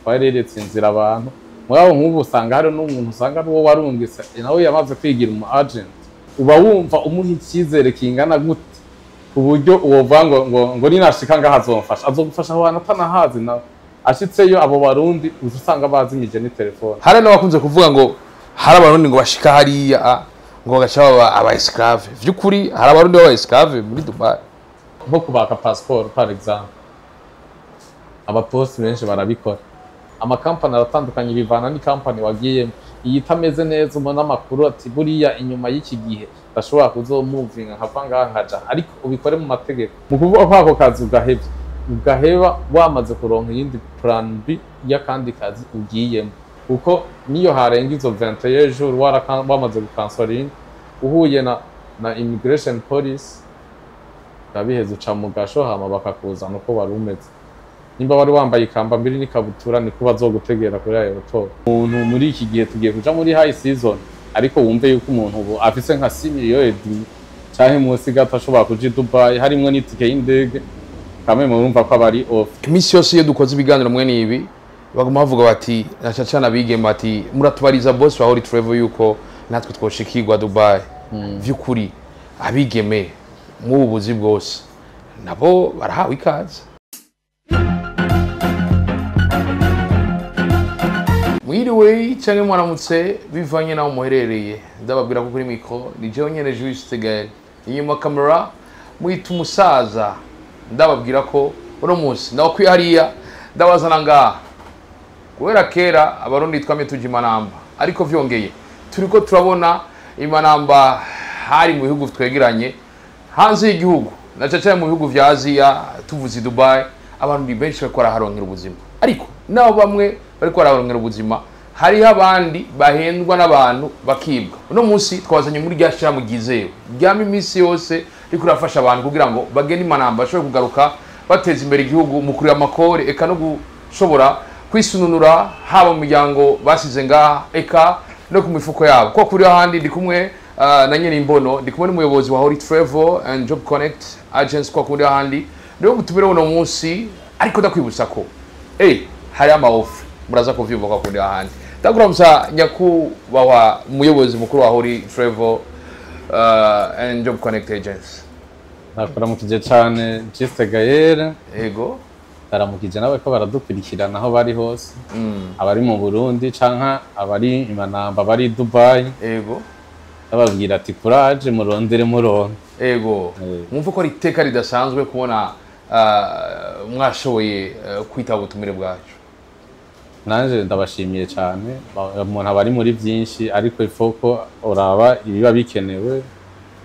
Twareretse inzira abantu mugabo nk'ubu usanga hari n'umuntu usanga ari uwo warungitse, nawe yamaze kwigira umu agent. Uba wumva umuha icyizere kingana gute ku buryo uwovuga ngo ninashika ngaha azomfasha? Azogufasha aho hantu atanahazi, nawe ashitseyo abo Barundi uza usanga bazimije n'itelefone. Hari n'abakunze kuvuga ngo hari Abarundi ngo bashika hariya ngo bagaca baba aba esclave. Vy'ukuri hari Abarundi baba esclave muri Dubai? Nko kubaka passport, par exemple, abaposti benshi barabikora. Amakampani aratandukanye, bivana n'ikampani wagiyemo. Iyi itameze neza, ubona amakuru ati buriya inyuma y'iki gihe ndashobora kuzomuvinga nkava ngaha nkaja, ariko ubikore mu mategeko. Mu kuvuga ko ako kazi ugahevye, ugaheba wamaze kuronka iyindi plan B y'akandi kazi ugiyemo, kuko niyo harenga izo 21 jours wamaze gukansoringa, uhuye na immigration police urabiheza, uca mu gasho, hama bakakuzana uko wari umeze. Nimba wari wambaye ikamba mbiri n'ikabutura, niko bazogutegera kuri aéroport. Umuntu muri iki gihe tugiye kuja muri high season, ariko wumve yuko umuntu ubu afise nka 6 millions et demi canke munsi gato ashobora kuja i Dubai, harimwo n'itike y'indege, kamwe murumva ko aba ari off. Iminsi yose iyo dukoze ibiganiro mwene ibi, baguma bavuga bati, na cane cane abigeme, bati muratubariza boss wa Holy Travel yuko natwe twoshikirwa Dubai. Vy'ukuri abigeme mw'ubu buzi bwose nabo barahawe ikaze? Mwiriwe canke mwaramutse, bivanye naho muherereye. Ndababwira ko kuri micro ni jewe nyene Juste Gaël, inyuma kamera mwita umusaza. Ndababwira ko uno munsi ndabakwiye hariya, ndabazana ngaha guhera kera. Abarundi twamye tuja imanamba, ariko vyongeye turiko turabona imanamba hari mu bihugu twegeranye, hanze y'igihugu, na cane cane mu bihugu vya Aziya. Tuvuze i Dubai, abantu benshi bariko baraharonkera ubuzima, ariko nabo bamwe bariko baraharonkera ubuzima, hariho abandi bahendwa n'abantu bakibwa. Uno munsi twabazanye muri rya shirahamwe ryizewe ryama iminsi yose riko rirafasha abantu kugira ngo bagende imanamba, bashobore kugaruka bateza imbere igihugu mu kurira amakore, eka no gushobora kwisununura, haba mu miryango basize ngaha, eka no ku mifuko yabo. Kuko kuri ahandi ndi kumwe na nyene imbono, ndi kumwe n'umuyobozi wa Holy Travel and Job Connect Agency. Kwa kuri ahandi niwe mutumire uno munsi, ariko ndakwibutsa ko hari ama offre, muraza kuvyumva. Kwa kuri ahandi ndakuramusa nyakubahwa umuyobozi mukuru wa Holy Travel and Job Connect Agency. Nakuramukije cane, Juste Gaël. Ego. Ndaramukije nawe ko baradukurikirana aho bari hose, abari mu Burundi canke abari i Manamba, abari i Dubai. Ndababwira ati courage, murondere muronke. Ego. Mwumva ko ari iteka ridasanzwe kubona mwashoboye kwitaba ubutumire bwacu. Nanje ndabashimiye cyane. Umuntu aba ari muri byinshi, ariko ifo ko uraba ibiba bikenewe.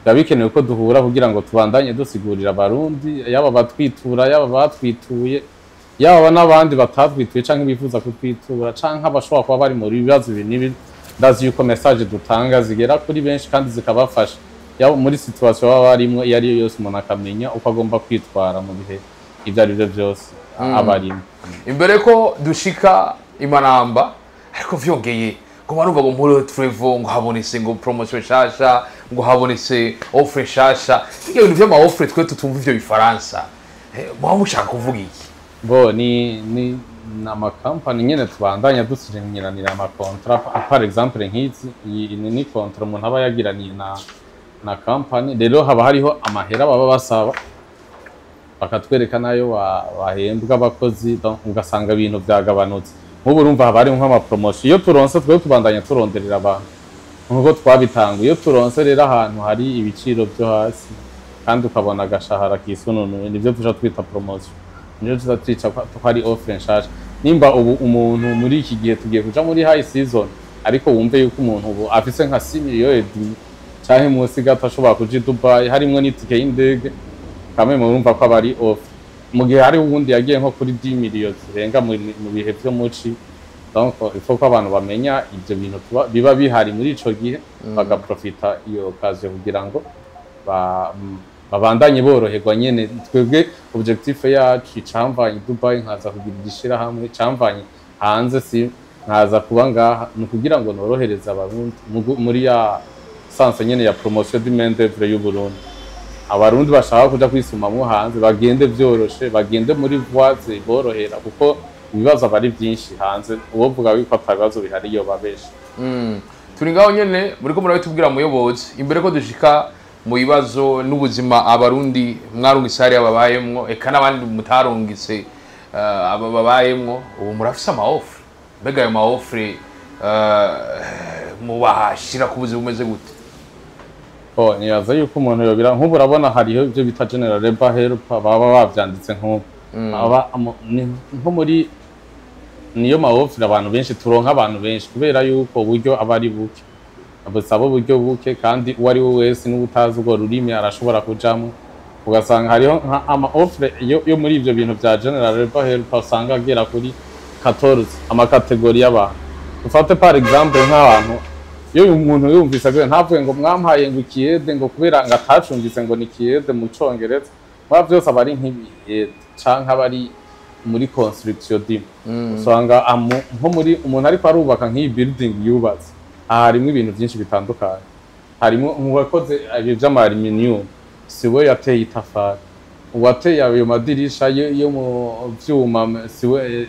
Biba bikenewe ko duhura kugira ngo tubandanye dusigurira Abarundi, yaba abatwitura, yaba abatwituye, yaba n'abandi batatwituye canke bifuza kutwitura, canke abashobora kuba bari muri bibazo ibi n'ibi. Ndazi yuko message dutanga zigera kuri benshi kandi zikabafasha, yaba muri situation baba barimwo iyo ari yo yose, umuntu akamenya uko agomba kwitwara mu bihe ibyo ari byo byose aba arimo. Imbere ko dushika imanamba, ariko vyongeye ngo barumva ngo muri Travel ngo habonetse ngo promotion nshasha, ngo habonetse offre nshasha. Ibyo bintu vy'ama offre twe tutumva ivyo bifaransa. Muba mushaka kuvuga iki? Bo ni amakampani nyene tubandanya dusinyiranira amakontra. Par exemple nk'izi, iyi ni contrat umuntu aba yagiraniye na company. Rero haba hariho amahera baba basaba, bakatwereka nayo bahembwa abakozi, donc ugasanga ibintu vyagabanutse. Nk'ubu urumva haba hariho nk'amapromotion. Iyo turonse, twebwe tubandanya turonderera abantu nkuko twabitanguye. Iyo turonse rero ahantu hari ibiciro vyo hasi kandi ukabona agashahara kisununuye, nivyo tuja twita promotion, nivyo tuza twica ko ari offre nshasha. Nimba ubu umuntu muri iki gihe tugiye kuja muri high season, ariko wumve yuko umuntu ubu afise nka 6 millions et demi canke munsi gato ashobora kuja i Dubai, harimwo n'itike y'indege, kamwe murumva ko aba ari off, mu gihe hariho uwundi yagiye nko kuri 10 millions zirenga mu bihe vyo muci. Donc il faut ko abantu bamenya ivyo bintu biba bihari muri ico gihe, bagaprofita iyo occasion kugira ngo babandanye boroherwa nyene. Twebwe objectif yacu, icamvanye i Dubai nkaza kugira igishirahamwe, icamvanye hanze si nkaza kuba ngaha, ni ukugira ngo norohereze Abarundi muri ya sens nyene ya promotion du main d'œuvre y'u Burundi. Abarundi bashaka kuja kwisumamwo hanze bagende vyoroshe, bagende muri voies ziborohera, kuko Ibibazo aba ari byinshi hanze, uwovuga yuko ata bibazo bihari yoba benshi. Turi ngaho nyene muriko murabitubwira, muyobozi. Imbere ko dushika mu bibazo n'ubuzima Abarundi mwarungitse hariya babayemwo, eka n'abandi mutarungitse aba babayemwo, ubu murafise ama offre. Mbega ayo ma offre mubahashira ku buzima bumeze gute? Oh, nibaza yuko umuntu yobira nk'ubu urabona hariho ibyo bita general labor help, baba bavyanditse nk'ubu aba nko muri niyo ma offre abantu benshi turonka, abantu benshi kubera yuko uburyo aba ari buke, busaba uburyo buke, kandi uwo ari we wese n'ubutazi urwo rurimi arashobora kujamwo. Ugasanga hariho nka ama offre yo muri ivyo bintu vya general labor help, usanga agera kuri 14 ama catégories y'abantu. Ufate par exemple nk'abantu, iyo umuntu yumvise agiye ntavuge ngo mwampaye ngo iki aide, ngo kubera ngo atacumvise ngo ni iki aide mu Congereza. Mwa vyose aba ari nk'ibi aide canke aba ari muri construction dim, usanga nko muri umuntu ariko arubaka nk'iyi building yubatse aha, harimwo ibintu byinshi bitandukanye. Harimo uwakoze ibyo vy'ama aluminium, siwe yateye itafari, uwateye ayo madirisha yo mu vyuma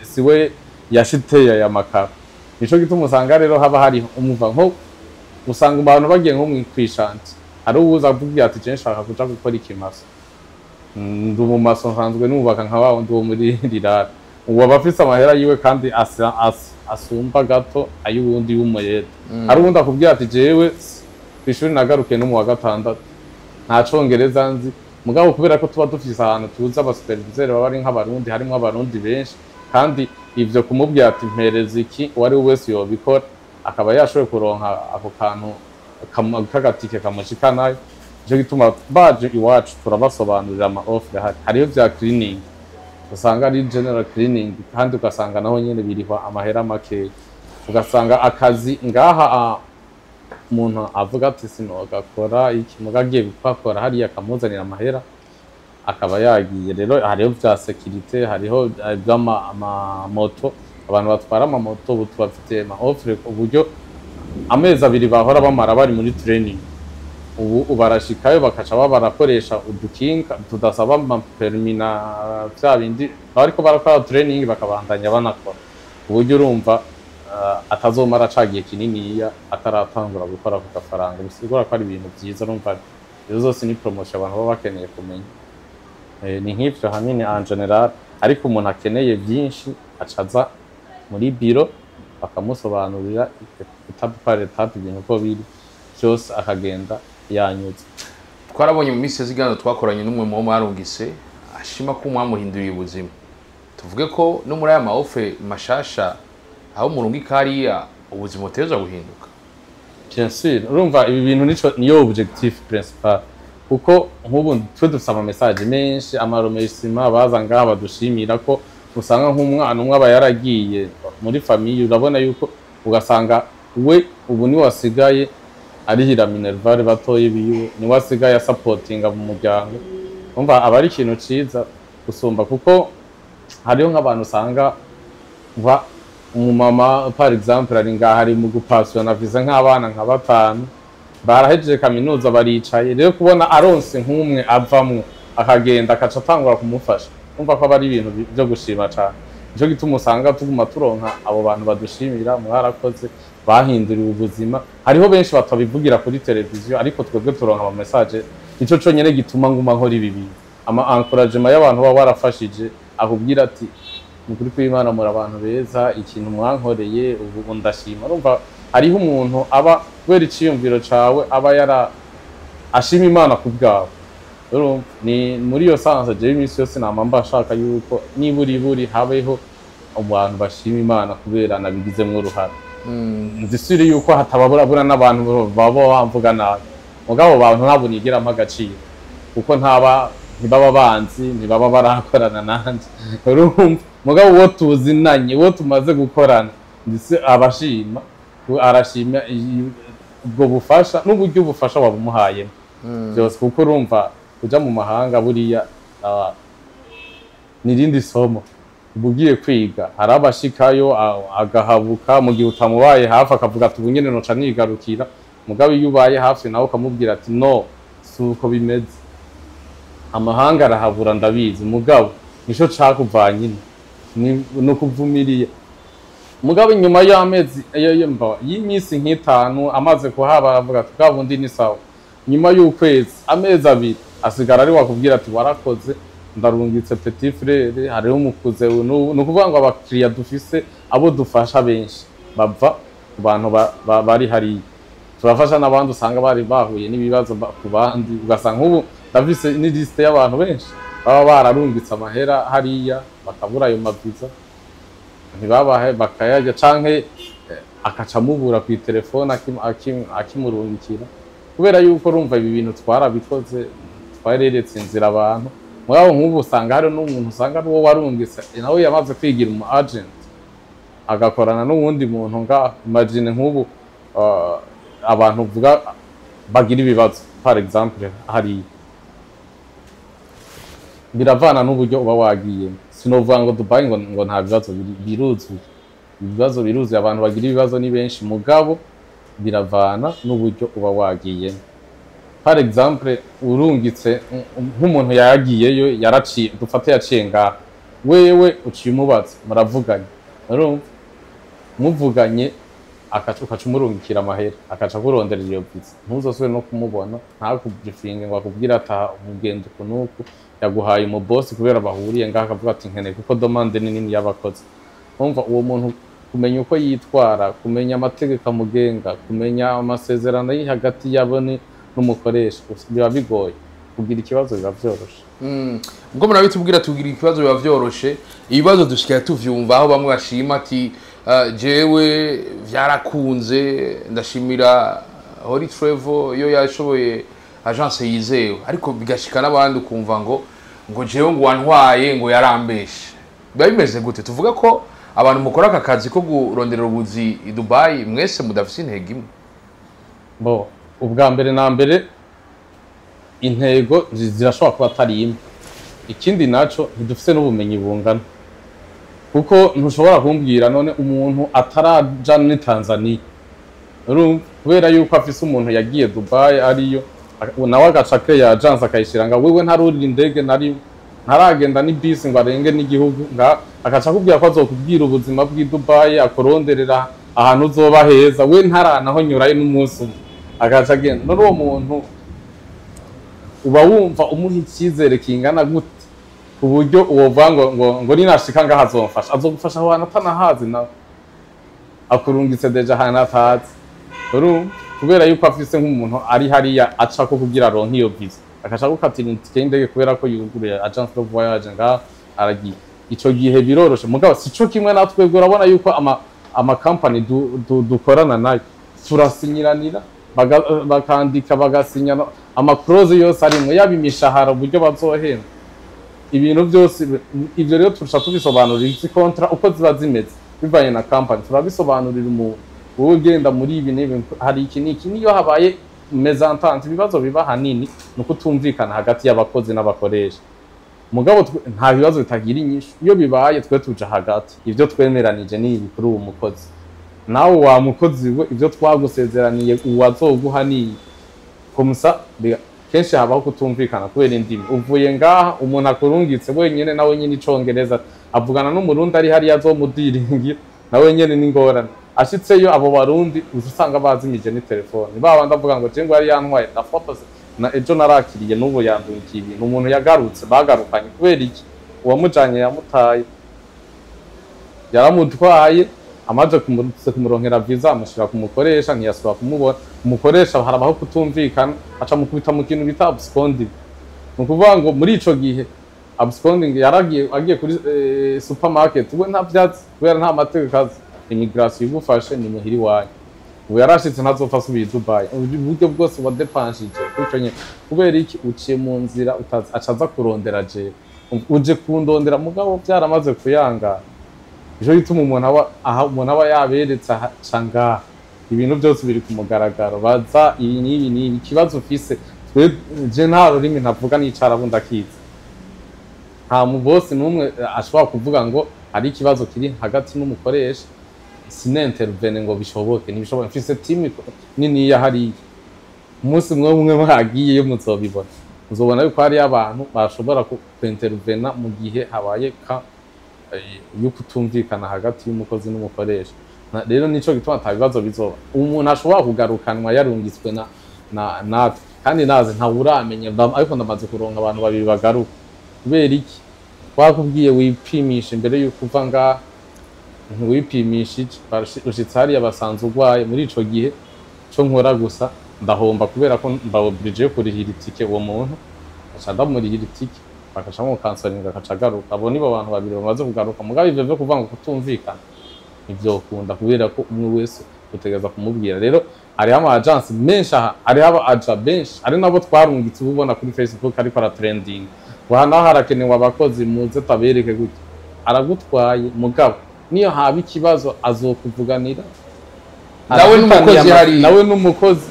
siwe yashiteye aya makaro. Nico gituma usanga rero haba hari umuva nko usanga abantu bagiye nko kwi chantier, hari uwuza avuga ati: "Je nshaka kuja gukora ikimaso, ndi umumaso, nsanzwe nubaka nka wa wundi wo muri rirara." Uwo aba afise amahera yiwe kandi asumba gato ay'uwundi w'umuyede. Hari uwundi akubwira ati: "Jewe kw'ishuri nagarukiye no mu wa gatandatu, nta Congereza nzi." Mugabo kubera ko tuba dufise ahantu tuzi aba superviseur baba ari nk'Abarundi, harimwo Abarundi benshi, kandi ivyo kumubwira ati: "Mpereza iki", uwo ari we wese yobikora, akaba yashoboye kuronka ako kantu k'agatike kamushikanayo. Nico gituma baje iwacu turabasobanurira ama offre ahari. Hariho vya cleaning, usanga ari general cleaning, kandi ugasanga naho nyene birihwa amahera makeya. Ugasanga akazi ngaha umuntu avuga ati: "Sinogakora iki", muga agiye gukakora hariya akamuzanira amahera, akaba yagiye. Rero hariho vya sécurité, hariho ivy'amamoto, abantu batwara amamoto. Ubu tubafitiye ama offre, uburyo amezi 2 bahora bamara bari muri training, ubu barashikayo bakaca baba barakoresha udukinga tudasaba ama permis na vya bindi bariko barakora training, bakabandanya banakora, uburyo urumva atazomara ca gihe kininiya ataratangura gukora ku gafaranga. Bisigura ko ari ibintu vyiza. Urumva izo zose ni promotion abantu baba bakeneye kumenya. Ni nk'ivyo hanini en général, ariko umuntu akeneye vyinshi acaza muri biro, bakamusobanurira étape par étape ibintu uko biri vyose, akagenda yanyuze. Twarabonye mu minsi y'ikiganiro twakoranye n'umwe mu bo mwarungise, ashima ko mwamuhinduriye ubuzima. Tuvuge ko no muri aya ma offre mashasha, aho murungika hariya, ubuzima butegerezwa guhinduka? Bien sûr, urumva ibi bintu nico niyo objectif principal, kuko nk'ubu twe dufise ama message menshi, ama remerciement, baza ngaha badushimira ko usanga nk'umwana umwe aba yaragiye muri famille, urabona yuko ugasanga we ubu niwe wasigaye arihira minerval batoyi biwe, niwe asigaye asapotinga mu muryango. Umva aba ari ikintu ciza gusumba, kuko hariho nk'abantu usanga va umumama par exemple ari ngaha, ari mu gupasiyona, afise nk'abana nka batanu barahejeje kaminuza, baricaye. Rero kubona aronse nk'umwe avamwo akagenda, akaca atangura kumufasha, umva ko aba ari ibintu byo gushima cane. Nico gituma usanga tuguma turonka abo bantu badushimira: "Mwarakoze, bahinduriwe ubuzima." Hariho benshi batabivugira kuri televiziyo, ariko twebwe turonka ama message. Nico conyene gituma nguma nkora ibi bintu, ama encouragement y'abantu baba warafashije, akubwira ati: "Mu kuri kw'Imana muri abantu beza, ikintu mwankoreye ubu ndashima." Urumva hariho umuntu aba kubera iciyumviro cawe aba yara ashima Imana ku bwawe. Urumva ni muri iyo sens, jewe iminsi yose nama mba nshaka yuko niburi buri habeho abantu bashima Imana kubera nabigizemwo uruhara. Nzisubire yuko hatababurabura n'abantu baba bamvuga nabi, mugabo abo bantu ntabwo nigera mpa agaciro, kuko ntaba ntibaba banzi, ntibaba barakorana nanje. Urumva mugabo uwo tuzinanye, uwo tumaze gukorana, ndetse abashima, arashima ubwo bufasha n'uburyo ubufasha wabumuhayemo byose, kuko urumva kuja mu mahanga buriya ni irindi somo uba ugiye kwiga. Hari abashikayo agahabuka mu gihe utamubaye hafi, akavuga ati: "Ubu nyene noca nigarukira." Mugabo iyo ubaye hafi nawe ukamubwira ati: "No, si uko bimeze, amahanga arahabura ndabizi, mugabo nico cakuvanye ino." Ni ukuvumiriye. Mugabo inyuma y'amezi y'iminsi nk'itanu amaze kuhaba, aravuga ati: "Bwa bundi ni sawa." Nyuma y'ukwezi, amezi 2, asigara ari wakubwira ati: "Warakoze, ndarungitse petit frère, hariho umukuze." Ni ukuvuga ngo abakiriya dufise, abo dufasha benshi bava ku bantu bari hariya. Turafasha n'abandi usanga bari bahuye n'ibibazo ku bandi, ugasanga nk'ubu ndafise n'ilisite y'abantu benshi baba bararungitse amahera hariya, bakabura ayo maviza, ntibabahe, bakayarya, canke akaca amubura ku telefone akimurungikira, kubera yuko urumva ibi bintu twarabikoze, twareretse inzira abantu. Mugabo nk'ubu usanga hari n'umuntu usanga ari uwo warungitse, nawe yamaze kwigira umu agent, agakorana n'uwundi muntu ngaho. Imagine nk'ubu abantu uvuga bagira ibibazo, par exemple hariya, biravana n'uburyo uba wagiyemo. Sinovuga ngo Dubai ngo nta bibazo biruzuye. Ibibazo biruzuye, abantu bagira ibibazo ni benshi, mugabo biravana n'uburyo uba wagiyemo. Par exemple urungitse nk'umuntu yagiyeyo, yaraciye, dufate yaciye ngaha, wewe uciye umubaza, muravuganye, urumva muvuganye, ukaca umurungikira amahera, akaca akuronderera iyo visa, ntuzosubire no kumubona, ntakubrifinge ngo akubwire ata umugenzi uku n'uku yaguhaye umubosi, kubera bahuriye ngaha, akavuga ati: "Nkeneye," kuko demande ni nini y'abakozi. Urumva uwo muntu, kumenya uko yitwara, kumenya amategeko amugenga, kumenya amasezerano ari hagati yabo n'umukoresha, biba bigoye. Kugira ikibazo biba vyoroshe. Ubwo murabitubwira, tugira ikibazo biba vyoroshe. Ibibazo dushikira tuvyumva aho bamwe bashima ati: "Jewe vyarakunze, ndashimira Holy Travel iyo yashoboye, agence yizewe." Ariko bigashika n'abandi ukumva ngo jewe ngo wantwaye ngo yarambeshe. Biba bimeze gute? Tuvuga ko abantu mukora aka kazi ko guronderera ubuzi i Dubai mwese mudafise intego imwe? Bo, ubwa mbere na mbere intego zirashobora kuba atari imwe. Ikindi naco, ntidufise n'ubumenyi bungana, kuko ntushobora kumbwira none umuntu ataraja muri Tanzania, urumva, kubera yuko afise umuntu yagiye Dubai ariyo, nawe agaca ya agence akayishira nga wewe ntarurira indege nari ntaragenda ni bisi ngo arenge n'igihugu, nga agaca akubwira ko azokubwira ubuzima bw'i Dubai, akuronderera ahantu uzoba heza, we ntaranaho nyurayo n'umunsi umwe, agaca agenda. None uwo muntu uba wumva umuha icyizere kingana gute, ku buryo uwovuga ngo ninashika ngaha azomfasha? Azogufasha aho hantu atanahazi, nawe akurungitse déjà ahantu atazi. Urumva, kubera yuko afise nk'umuntu ari hariya aca ko kugira aronke iyo visa, akaca gukatira itike y'indege kubera ko yuguruye agence de voyage ngaha, aragiye. Ico gihe biroroshe, mugabo sico kimwe na twebwe. Urabona yuko ama company dukorana nayo turasinyiranira, bakandika, bagasinya ama clause yose arimwo, yaba imishahara, uburyo bazohemba, ibintu byose. Ibyo rero turusha tubisobanurira, izi contrat uko ziba zimeze bivanye na company, turabisobanurira umuntu: wowe ugenda muri ibi n'ibi, hari iki n'iki. Niyo habaye mésentente, ibibazo biba hanini ni ukutumvikana hagati y'abakozi n'abakoresha. Mugabo nta bibazo bitagira inyishu. Iyo bibaye, twe tuja hagati: ibyo twemeranije ni ibi kuri uwo mukozi, nawe wa mukozi we, ibyo twagusezeraniye uwazoguha ni ibi. Comme ça kenshi habaho kutumvikana kubera indimi. Uvuye ngaha, umuntu akurungitse wenyene, nawe nyene icongereza avugana n'umurundi ari hariya azomudiringira, nawe nyene n'ingorane. Ashitseyo, abo barundi uza usanga bazimije n'itelefone, babandi avuga ngo je ngo yari yantwaye, ndafata na ejo narakiriye, n'ubu yandungikiye ibintu. Umuntu yagarutse, bagarukanye kubera iki? Uwamujanye yamutaye, yaramutwaye, amaze kumuronkera visa, amushira ku mukoresha, ntiyasubira kumubona. Umukoresha harabaho kutumvikana, aca mukubita mu kintu bita absconding. Ni ukuvuga ngo muri ico gihe absconding, yaragiye, agiye kuri supermarket, we nta vyatsi, kubera nta mategeko azi. Immigration igufashe ni muhiri wanyu. Ubu yarashitse, ntazopfa asubiye i Dubai. Uburyo bwose wadepanshije gutyo nyene, kubera iki? Uciye mu nzira utazi. Aca aza kurondera jewe, uje kundondera, mugabo byaramaze kuyangana. Nico gituma umuntu aba aha, umuntu aba yaberetse aha, ca ngaha ibintu byose biri ku mugaragaro, baza ibi n'ibi n'ibi, ikibazo ufise. Twe je nta rurimi ntavuga, n'icarabu ndakizi. Nta mubosi n'umwe ashobora kuvuga ngo hari ikibazo kiri hagati n'umukoresha sinintervene ngo bishoboke. Ntibishoboke. Mfise team niniya hariya. Umunsi umwe umwe mwagiyeyo muzobibona, muzobona yuko hariyo abantu bashobora kwintervena mu gihe habaye ka. yo kutumvikana hagati y'umukozi n'umukoresha. Rero nico gituma ata bibazo bizoba. Umuntu ashobora kugarukanwa yarungitswe na natwe, kandi naze ntawuramenya, ariko ndamaze kuronka abantu babiri bagaruka. Kubera iki? Twakubwiye wipimisha imbere yuko uva ngaha, ntiwipimishije, ushitse hariya basanze urwaye. Muri ico gihe co nkora gusa ndahomba, kubera ko mba obligé yo kurihira itike uwo muntu, aca ndamurihira itike, bakaca bamukansoringa, agaca agaruka. Abo nibo bantu babiri bamaze kugaruka. Mugabo ivyo vyo kuvuga ngo kutumvikana ntivyokunda, kubera ko umwe wese utegereza kumubwira. Rero hariho ama agence menshi aha, hariho aba agent benshi, hari nabo twarungitse, uba ubona kuri Facebook ariko aratrending ngo aha naho harakenewe abakozi, muze tabereke gutya. Aragutwaye, mugabo niyo haba ikibazo azokuvuganira. Nawe Arafitaniye n'umukozi hariya. Nawe n'umukozi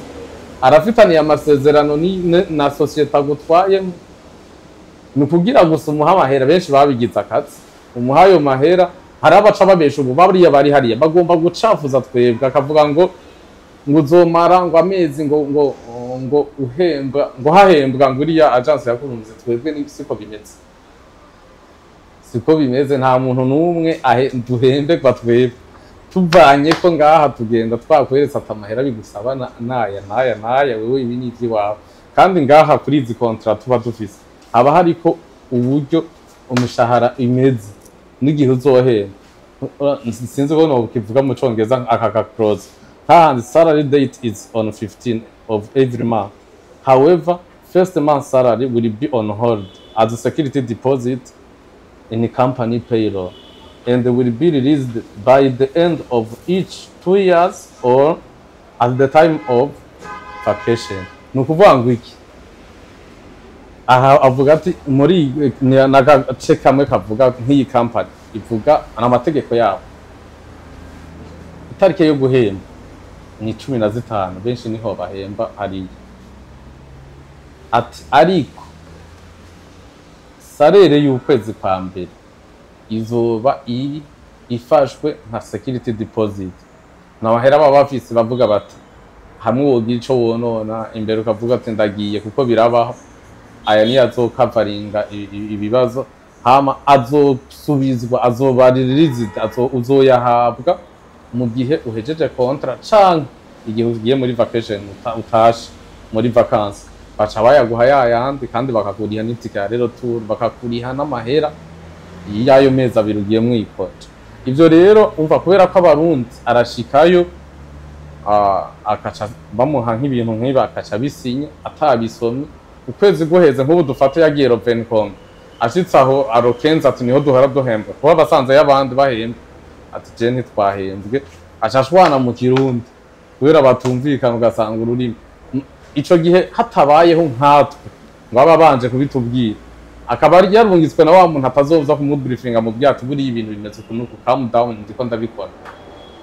arafitaniye amasezerano na sosiyete agutwayemo. Ni ukugira gusa umuha amahera. Benshi babigize akazi, umuha ayo mahera. Hari abaca babesha ubu, bariya bari hariya bagomba gucafuza twebwe, akavuga ngo uzomara ngo amezi ngo uhembwa, ngo hahembwa ngo iriya agence yakurunze. Twebwe ni siko bimeze, siko bimeze. Nta muntu n'umwe duhemberwa twebwe. Tuvanye ko ngaha tugenda twakweretse ati amahera bigusaba naya naya naya, wewe ibi ni iby'iwawe. Kandi ngaha kuri izi contrat tuba dufise haba hariko uburyo umushahara imeze n'igihe uzohemba. Sinzi ko nokivuga mu Congereza aka ka clause hahandi: "Salary date is on 15 of every month. However, first month salary will be on hold as a security deposit in company payroll and will be released by the end of each 2 years or at the time of vacation." Ni ukuvuga ngo iki? Aha avuga ati muri n'agace kamwe kavuga nk'iyi company ivuga amategeko yabo, itariki yo guhemba ni 15, benshi niho bahemba hariya. Ati ariko salaire y'ukwezi kwa mbere izoba iri ifashwe nka security deposit. N'amahera baba bafise, bavuga bati hamwe wogira ico wonona imbere ukavuga ati ndagiye, kuko birabaho, aya niyo azokavaringa ibibazo, hama azosubizwa, azoba released, uzoyahabwa mu gihe uhejeje contrat canke igihe ugiye muri vacation, utashe muri vacances, baca bayaguha yayandi, kandi bakakuriha n'itike ya retour, bakakuriha n'amahera y'ayo mezi 2 ugiye mwikoca. Ivyo rero umva, kubera ko Abarundi arashikayo, akaca bamuha nk'ibintu nk'ibi, akaca bisinya atabisomye. Ukwezi guheze, nk'ubu dufate yagiye Rovencom, ashitse aho arokenze ati niho duhora duhembwa, kuba abasanze y'abandi bahembwa, ati je ntitwahembwe, aca ashwana mu Kirundi kubera batumvikana, ugasanga ururimi. Ico gihe hatabayeho nkatwe ngo aba banje kubitubwira, akaba ari yarungitswe na wa muntu atazoza kumubriefinga mu byato, buriya ibintu bimeze uku nuku, calm down, ndiko ndabikora,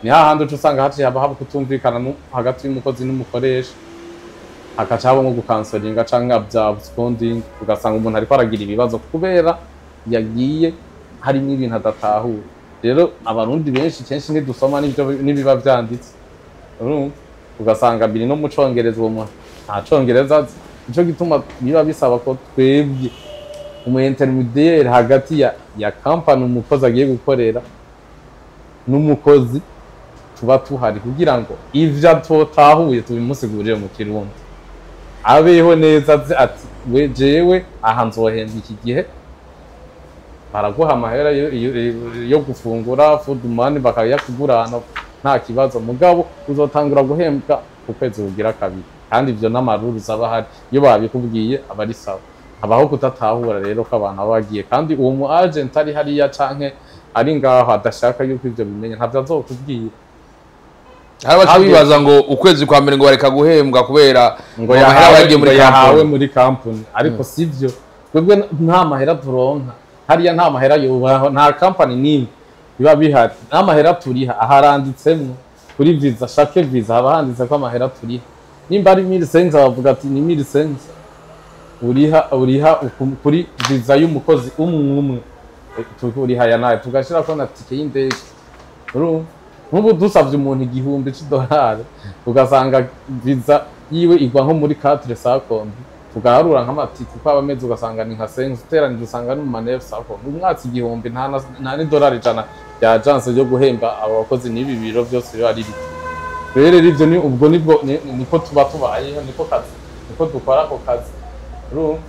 ni hahandi uca usanga haciye haba kutumvikana hagati y'umukozi n'umukoresha, hakaca habamo gukansoringa canke bya absconding, ugasanga umuntu ariko aragira ibibazo kubera yagiye harimo ibintu adatahura. Rero Abarundi benshi kenshi ntidusoma n'ibyo n'ibiba vyanditse, urumva ugasanga biri no mu Congereza, uwo muntu nta Congereza azi. Nico gituma biba bisaba ko twebwe umu intermédiaire hagati ya company umukozi agiye gukorera n'umukozi tuba tuhari, kugira ngo ivyo atotahuye tubimusigurire mu Kirundi, abeho neza, azi ati we jewe aha nzohembwa iki gihe. Baraguha amahera yo gufungura, food money, bakayakugurana nta kibazo, mugabo uzotangura guhembwa ku kwezi kugira kabiri. Kandi ivyo n'amarules aba ahari, iyo babikubwiye aba ari sawa. Habaho kudatahura rero ko abantu baba bagiye, kandi uwo mu agent ari hariya canke ari ngaho adashaka yuko ivyo bimenya, ntavyo azokubwira. Hari abaca bibaza ngo ukwezi kwa mbere ngo bareka guhembwa kubera ngo amahera yahawe bagiye muri ngo yahawe kampani. Muri kampani, ariko sivyo. Twebwe nta mahera turonka hariya, nta mahera yubaho, nta kampani n'imwe biba bihari, nta mahera turiha. Aharanditsemwo kuri visa, chaque visa haba handitse ko amahera turiha, nimba ari 1500, bavuga ati ni 1500 uriha kuri visa y'umukozi umwe umwe. Uriha aya nayo, tugashirako na tike y'indege. Urumva nk'ubu dusavye umuntu 1000 c'idolari, ugasanga visa yiwe igwa nko muri 4 sakombi. Tugaharura nk'amatike uko aba ameze, ugasanga ni nka 5, uteranije usanga ni mu manefu sako umwatsi 1000, nta n'idolari 100 rya agence ryo guhemba abo bakozi n'ibi biro byose biba ari bito. Rero ivyo ni ubwo nibwo niko tuba tubayeho, niko kazi, niko dukora ako kazi. Urumva,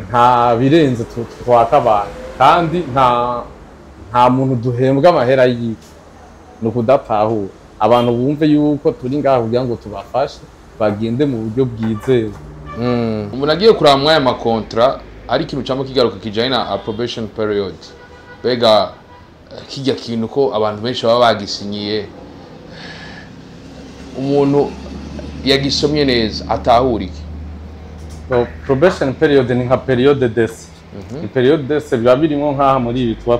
nta birenze twaka abantu, kandi nta muntu duhembwa amahera yiwe. Ni ukudatahura abantu bumve yuko turi ngaha kugira ngo tubafashe bagende mu buryo bwizewe. Umuntu agiye kuraba mw'aya ma contrats, ari ikintu cyangwa kigaruka kijanye na probation period. Mbega kijya kintu ko abantu benshi baba bagisinyiye, umuntu yagisomye neza atahura iki? So, probation period ni nka période d'essai. Ni période d'essai, biba birimo nk'aha muri ibi tuba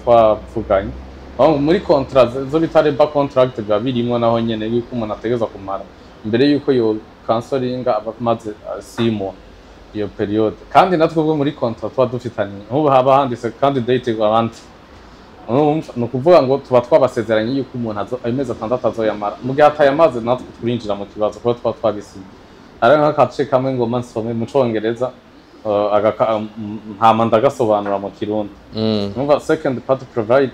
twavuganye. Aho muri contrat zo bita labor contract biba birimo naho nyene yuko umuntu ategerezwa kumara imbere yuko yo cancelinga aba amaze 6 mois iyo période. Kandi natwe ubwo muri contrat tuba dufitanye, nk'ubu haba handitse candidate guarantee. Urumva, ni ukuvuga ngo tuba twabasezeranye yuko umuntu ayo mezi 6 azoyamara. Mu gihe atayamaze, natwe turinjira mu kibazo kuko tuba twabisinye. Hari nk'agace kamwe ngoma nsome mu Congereza, hama ndagasobanura mu Kirundi. Numva, second party provide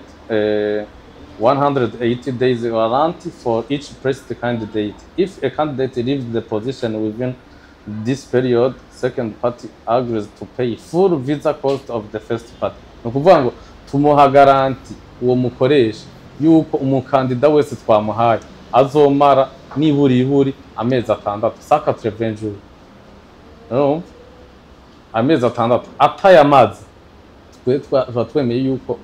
180 days guarantee for each placed candidate. If a candidate leaves the position within this period, second party agrees to pay full visa cost of the first party. Ni ukuvuga ngo tumuha garantie uwo mukoresha yuko umukandida wese twamuhaye azomara niburi iburi amezi 6, 180 jours. Urumva? Amezi 6 atayamaze, twe tuba twemeye yuko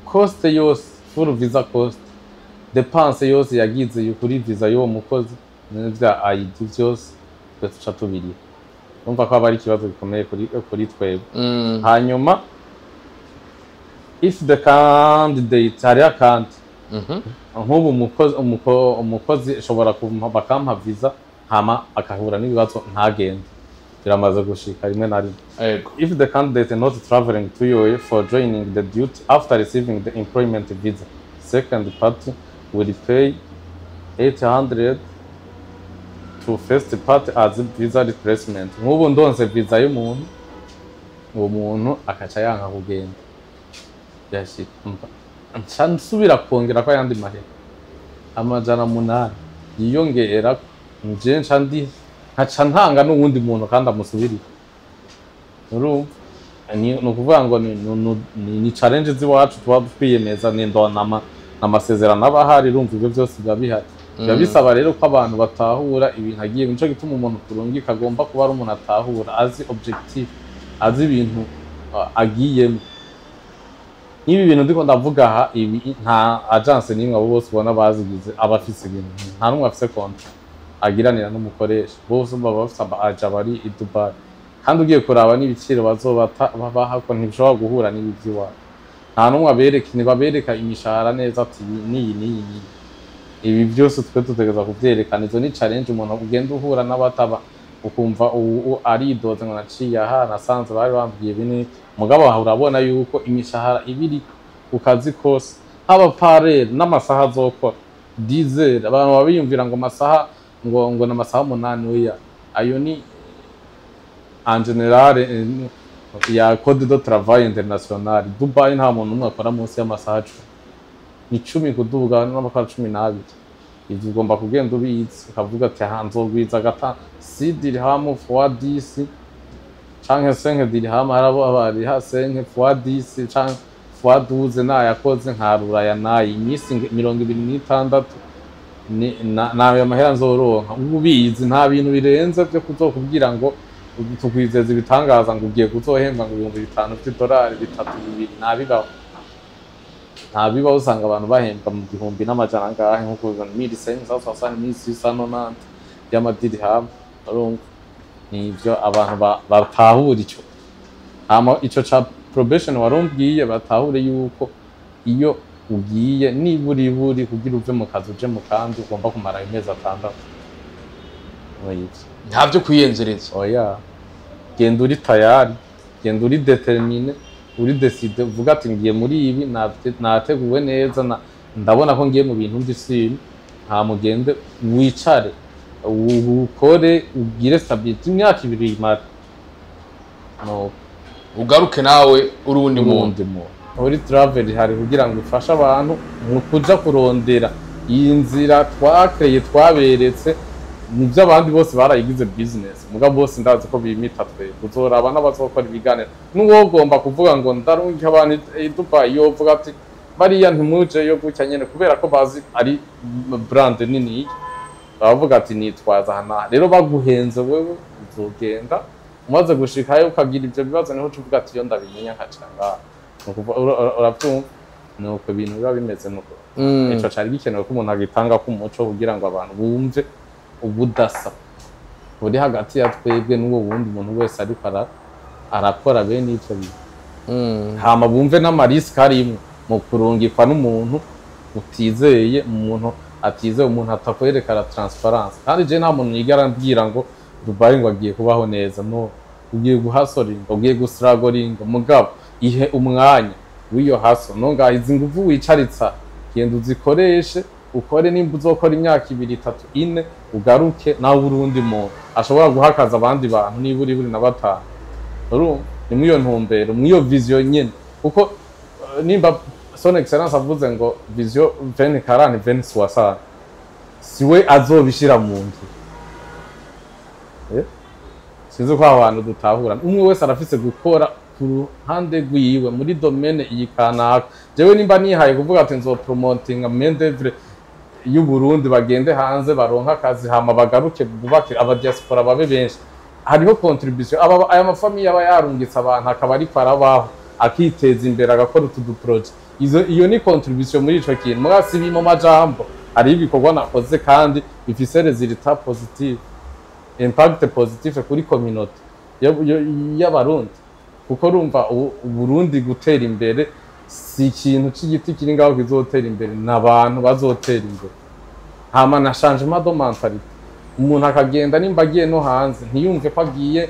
cost yose, full visa cost, dépense yose yagize kuri visa y'uwo mukozi n'ivya ID vyose, twe tuca tubiriha. Urumva ko aba ari ikibazo gikomeye kuri twebwe. Hanyuma if the candidate, hariho akandi, nk'ubu umukozi ashobora bakampa visa hama akahura n'ibibazo ntagende. Biramaze gushika rimwe na rimwe. If the candidate not traveling to UAE for joining the duty after receiving the employment visa, second party will pay 800 to first party as visa replacement. Nk'ubu ndonse visa y'umuntu, uwo muntu akaca yanka kugenda, yashika nca nsubira kongera ko ayandi mahera 800 yiyongera, nje nca ndi nkaca ntanga n'uwundi muntu kandi amusubirira. Urumva, ni ukuvuga ngo ni challenge z'iwacu tuba twiyemeza, ni ndonama amasezerano aba ahari. Urumva, ibyo byose biba bihari, biba bisaba rero ko abantu batahura ibintu agiye. Nico gituma umuntu turungika agomba kuba ari umuntu atahura, azi objectif, azi ibintu agiyemo. Nk'ibi bintu ndiko ndavuga aha, ibi nta agence n'imwe, abo bose ubona bazigize aba afise ibintu, nta n'umwe afise contrat agiranira n'umukoresha. Bose baba bafise aba agent bari i Dubai, kandi ugiye kuraba n'ibiciro bazobata babaha ko ntibishobora guhura n'ibi by'iwacu. Nta n'umwe abereka, ntibabereka imishahara neza ati iyi n'iyi n'iyi n'iyi. Ibi byose twe dutegereza kuvyerekana. Izo ni challenge umuntu ugenda uhura n'abataba, ukumva ubu aridoze ngo naciye aha nasanze bari bambwiye ibi n'ibi. Mugabo aha urabona yuko imishahara ibiri ku kazi kose, haba parere n'amasaha azokora 10, abantu baba biyumvira ngo amasaha ngo ni amasaha 8. Oya, ayo ni en général ya code de travail international. Dubai nta muntu n'umwe akora munsi y'amasaha 10, ni 10 kuduga n'amakora 12. Ivyo ugomba kugenda ubizi, ukavuga ati aha nzogwiza gata 6 dirham fois 10 canke 5 dirham. Hari abo bariha 5 fois 10 canke fois 12, nayakoze nkarura aya nayi iminsi 26 nayo mahera nzoronka. Uba ubizi, nta bintu birenze vyo kuzokubwira ngo tukwizeza ibitangaza, ngo ugiye kuzohembwa ngo 5000 vy'idolari, bitatu, bibiri. Ntabibaho, ntabibaho. Usanga abantu bahembwa mu gihumbi n'amajana angahe, nko kubibona 1560, 1690 y'amadirham. Urumva, nivyo abantu batahura ico. Hama ico ca probation warumbwiye, batahure yuko iyo ugiye niburi buri kugira uve mu kazi uje mu kandi, ugomba kumara amezi 6. Oya. Nta byo kwiyenzereza. Oya, genda uri tayari, genda uri déterminé, uri décidé, uvuga ati ngiye muri ibi nateguwe neza, ndabona ko ngiye mu bintu by'isimi. Nta mugende wicare. Ukore ugire stabilité imyaka 2 imara, no. Ugaruke nawe uri uwundi muntu. Urundi muntu. Muri travel hari kugira ngo ifashe abantu mu kuja kurondera iyi nzira twakreye, twaberetse. Nivyo, abandi bose barayigize business, mugabo bose ndazi ko bimita. Twe uzoraba n'abazokora ibiganiro n'uwogomba kuvuga ngo ndarungika abantu i Dubai, yovuga ati bariya ntimujeyo gutya nyene, kubera ko bazi ari brand nini, baravuga ati nitwaza hana. Rero baguhenze, wewe uzogenda, umaze gushikayo ukagira ivyo bibazo, niho uca uvuga ati iyo ndabimenya nkaca ngaha. Ni ukuvuga, uravyumva, ni uko ibintu biba bimeze, nuko ico cari gikenewe ko umuntu agitanga k'umuco kugira ngo abantu bumve ubudasa buri hagati ya twebwe n'uwo wundi muntu wese ariko arakora bene ivyo bintu, hama bumve n'ama risques arimwo mu kurungikwa n'umuntu utizeye, umuntu atizeye, umuntu atakwereka la transparence. Kandi je nta muntu yigera ambwira ngo Dubai ngo agiye kubaho neza. No ugiye guhasoringa, ugiye gusiragoringa, mugabo ihe umwanya w'iyo haso. No ngaho izi nguvu wicaritsa, genda uzikoreshe, ukore. Nimba uzokora imyaka 2, 3, 4, ugaruke nawe urundi muntu ashobora guhakaza abandi bantu niba uri buri na batanu. Urumva, ni mw'iyo ntumbero, mw'iyo vision nyene, kuko nimba Son Excellence avuze ngo vision 2040, 2060, siwe azobishira mu ngiro. Sinzi ko abantu dutahura. Umwe wese arafise gukora ku ruhande rwiwe muri domaine iyi kanaka. Jewe nimba nihaye kuvuga ati nzopromotinga main d'oeuvre y'u Burundi, bagende hanze baronka akazi, hama bagaruke bubake, aba diaspora babe benshi, hariho contribution aba aya ma familles aba yarungitse abantu, akaba ariko arabaho, akiteza imbere, agakora utu du projets. Izo iyo ni contribution muri ico kintu. Muga si mu majambo, hari ibikorwa nakoze kandi bifise résultat positive, impact positif kuri communauté y'Abarundi, kuko urumva Uburundi gutera imbere si ikintu c'igiti kiri ngaho kizotera imbere, n'abantu bazotera imbere. Hama na changement de mentalité, umuntu akagenda, nimba agiye no hanze, ntiyumve ko agiye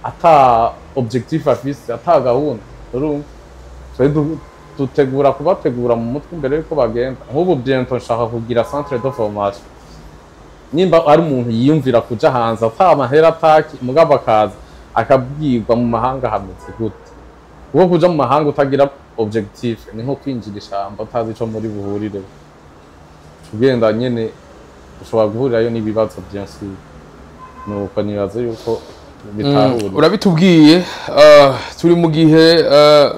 ata objectif afise, ata gahunda. Urumva, twe dutegura kubategura mu mutwe imbere yuko bagenda. Nk'ubu bientôt nshaka kugira centre de formation. Nimba ari umuntu yiyumvira kuja hanze ata amahera ataki, mugabo akaza akabwirwa mu mahanga hameze gute, kuko kuja mu mahanga utagira objectif ni nko kwinjira ishamba utazi ico muri buhurire. Ugenda nyene ushobora guhurirayo n'ibibazo, bien sûr. Nuko nibaza yuko bitahura. Urabitubwiye. Turi mu gihe,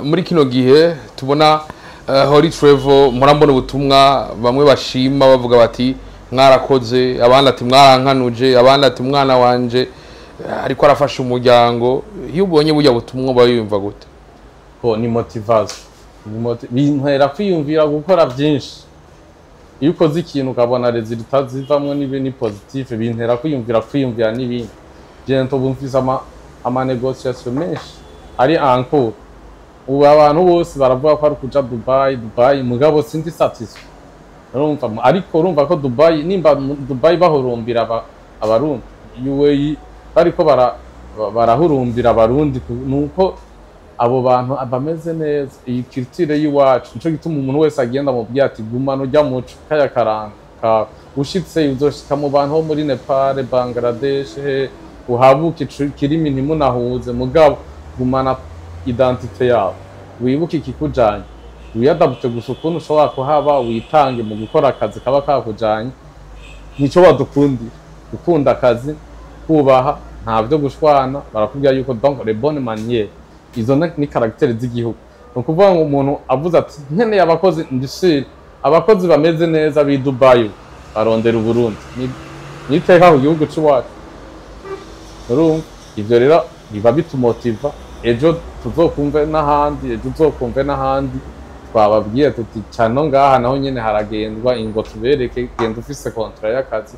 muri kino gihe tubona Holy Travel, murambona ubutumwa, bamwe bashima bavuga bati mwarakoze, abandi ati mwarankanuje, abandi ati umwana wanje ariko arafasha umuryango. Iyo ubonye burya butumwa uba wiyumva gute? Ko ni motivation, bintera kwiyumvira gukora byinshi. Iyo ukoze ikintu ukabona résultat zivamwo nibe ni positif, bintera kwiyumvira n'ibindi. Bientôt ubu mfise ama négociations menshi ari en cours. Ubu abantu bose baravuga ko ari kuja Dubai, Dubai, mugabo sindi satisfait. Urumva, ariko urumva ko Dubai, nimba Dubai bahurumbira Abarundi, UAE bariko barahurumbira Abarundi, nuko abo bantu bameze neza, iyi culture y'iwacu. Nico gituma umuntu wese agenda amubwira ati gumana urya muco kaya karanga kawe. Ushitse uzoshika mu bantu bo muri Nepal, Bangladesh, he uhabuke kirimi ntimunahuze, mugabo gumana identité yawe, wibuke ikikujanye, wiyadapte gusa ukuntu ushobora kuhaba, witange mu gukora akazi kaba kakujanye. Nico badukundira: gukunda akazi, kubaha, nta byo gushwana. Barakubwira yuko donc les bonnes manières, izo ni caractère z'igihugu. Ni ukuvuga ngo umuntu avuze ati nkeneye abakozi, ndishire abakozi bameze neza b'i Dubai, barondera Uburundi. Ni iteka ku gihugu c'iwacu. Urumva, ivyo rero biba bitumotiva. Ejo tuzokumve n'ahandi, ejo uzokumve n'ahandi. Twababwiye tuti cano ngaha naho nyene haragendwa, ingo tubereke. Genda ufise contrat y'akazi,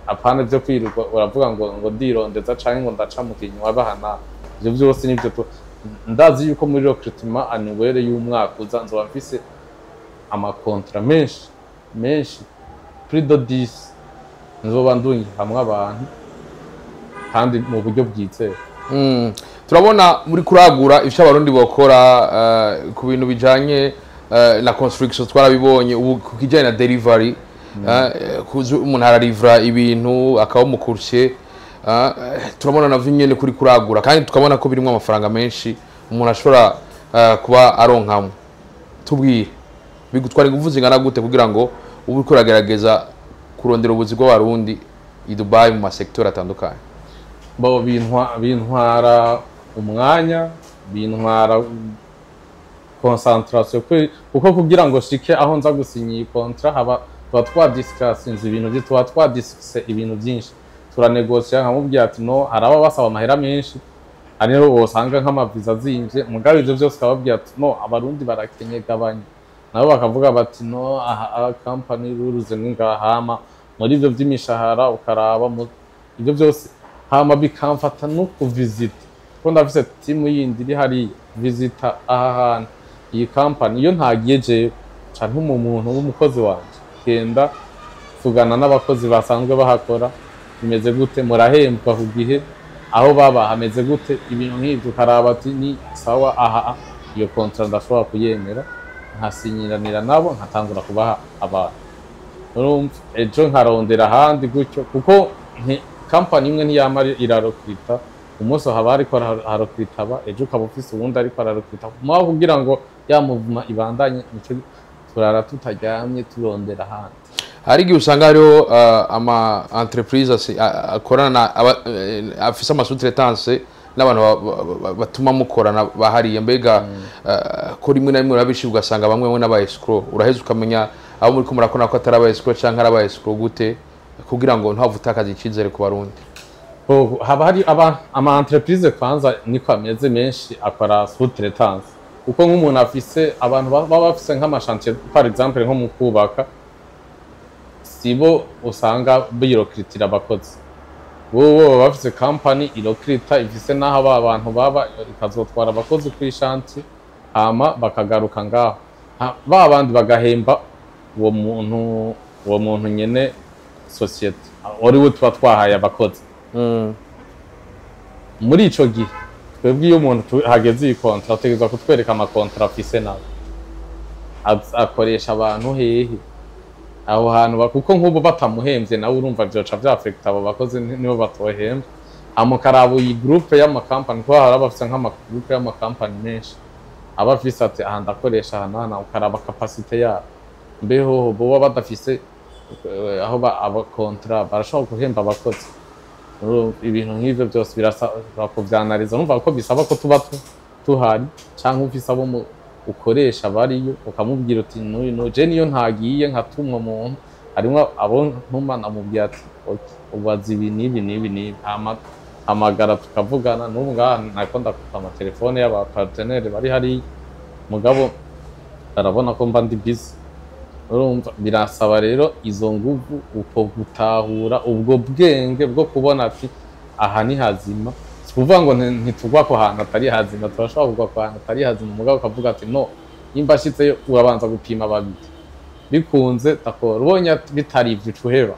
apana vyo kwirirwa uravuga ngo ndirondeza canke ngo ndaca mu kinywa bahana. Ivyo vyose nivyo ndazi yuko muri recrutement annuel y'umwaka uza nzoba mfise ama contrats menshi menshi, plus de 10, nzoba ndungi hamwe abantu kandi mu buryo bwizewe. Turabona muri kuragura ivyo Abarundi bokora ku bintu bijanye na construction, twarabibonye. Ubu ku kijanye na delivery Kuza umuntu ararivura ibintu akaba umu coursier, turabona navyo nyene kuri kuragura, kandi tukabona ko birimo amafaranga menshi umuntu ashobora kuba aronkamo. Tubwire, bigutwara ingufu zingana gute kugira ngo ube uriko uragerageza kurondera ubuzi bw'Abarundi i Dubai mu ma secteur atandukanye? Bo bintwara umwanya, bintwara concentration, kuko kugira ngo shike aho nza gusinya iyi contrat, haba tuba twadiscussinze ibintu byinshi, tuba twadiscuse ibintu byinshi, turanegosia. Nkamubwira ati no, hari aba basaba amahera menshi, hari niho wosanga nk'amaviza azimvye. Mugabo ivyo vyose ukababwira ati no, Abarundi barakenye, gabanya. Nabo bakavuga bati no, aha aha company ruruze ngaha. Hama muri ivyo vy'imishahara ukaraba ivyo byose, hama bikamfata no kuvisita, kuko ndafise timu yindi iri hariya, visita aha hantu iyi company. Iyo ntagiye jewe, ca ntuma umuntu w'umukozi wanje, genda tugana n'abakozi basanzwe bahakora, bimeze gute, murahembwa ku gihe, aho baba hameze gute, ibintu nk'ibyo. Ukaraba ati ni sawa, aha iyo contrat ndashobora kuyemera, nkasinyiranira nabo, nkatangura kubaha abantu. Urumva, ejo nkarondera ahandi gutyo, kuko company imwe ntiyama irarokrita. Umunsi haba hariko harokrita aba, ejo ukaba ufise uwundi ariko ararokrita mwaho, kugira ngo ya mouvement ibandanye. Nico turara tutaryamye turondera ahandi. Hari igihe usanga hariho ama entreprise akorana afise ama sous-traitance n'abantu batuma mukorana bahariye. Mbega ko rimwe na rimwe urabishyira, ugasanga bamwe bamwe n'aba escroc, uraheza ukamenya abo muri ko murakora ko atari aba escroc canke ari aba escroc gute, kugira ngo ntihave utakaza icyizere ku Barundi? Bo, haba hari ama entreprise, kwanza niko ameze, menshi akora sous-traitance, kuko nk'umuntu afise abantu baba bafise nk'ama chantier, par exemple nko mu kubaka, sibo usanga birokritira abakozi. Bo baba bafise company irokrita, ifise n'aho aba bantu baba, ikazotwara abakozi kuri chantier, hama bakagaruka ngaho. Ba bandi bagahemba uwo muntu nyene société wari we tuba twahaye abakozi. Muri ico gihe twebwe iyo umuntu hageze iyi contrat, ategerezwa kutwereka ama contrat afise nawe. Akoresha abantu hehe aho hantu kuko nk'ubu batamuhemvye nawe, urumva vyoca vyafekta abo bakozi, nibo batohembwa. Hama ukaraba iyi groupe y'amakampani, kuko hari abafise nk'ama groupe y'amakampani menshi, aba afise ati aha ndakoresha aha n'aha, ukaraba capacité yabo, mbeho boba badafise aho aba contrat barashobora guhemba abakozi. Urumva, ibintu nk'ivyo byose birasaba kuvyanaliza. Urumva ko bisaba ko tuba tuhari, canke ufise abo ukoresha bariyo, ukamubwira uti n'uyu n'uyu. Je niyo ntagiye, nkatumwa umuntu, harimwo abo ntuma, namubwira ati okay, ubaza ibi n'ibi n'ibi n'ibi, hama hamagara tukavugana. N'ubu ngaha nariko ndakupa amatelefone y'aba partenaire bari hariya, mugabo barabona ko mba ndi busy. Urumva, birasaba rero izo nguvu, uko gutahura, ubwo bwenge bwo kubona ati aha ni hazima. Si ukuvuga ngo ntitugwa ku hantu atari hazima, turashobora kugwa ku hantu atari hazima, mugabo ukavuga ati no, nimba ashitseyo urabanza gupima babiri, bikunze d'accord, ubonye ati bitari ivyo uca uheba,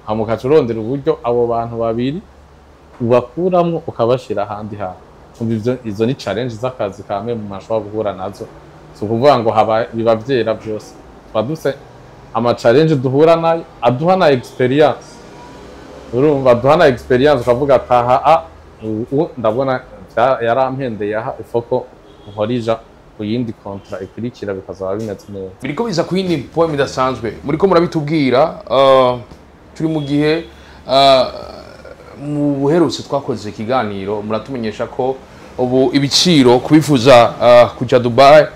hama ukaca urondera uburyo abo bantu babiri ubakuramwo ukabashira ahandi hantu. Umva, izo ni challenge z'akazi kamwe mu mashobora guhura nazo. Si ukuvuga ngo haba biba vyera byose, tuba dufise ama challenge duhura nayo aduha na experience. Urumva, aduha na experience, ukavuga ataha a ubu ndabona yarampendeye aha, ifoko nkorija ku yindi contrat ikurikira, bikazaba bimeze neza. Biriko biza ku yindi point idasanzwe muriko murabitubwira. Turi mu gihe mu buherutse twakoze ikiganiro, muratumenyesha ko ubu ibiciro kubifuza kuja Dubai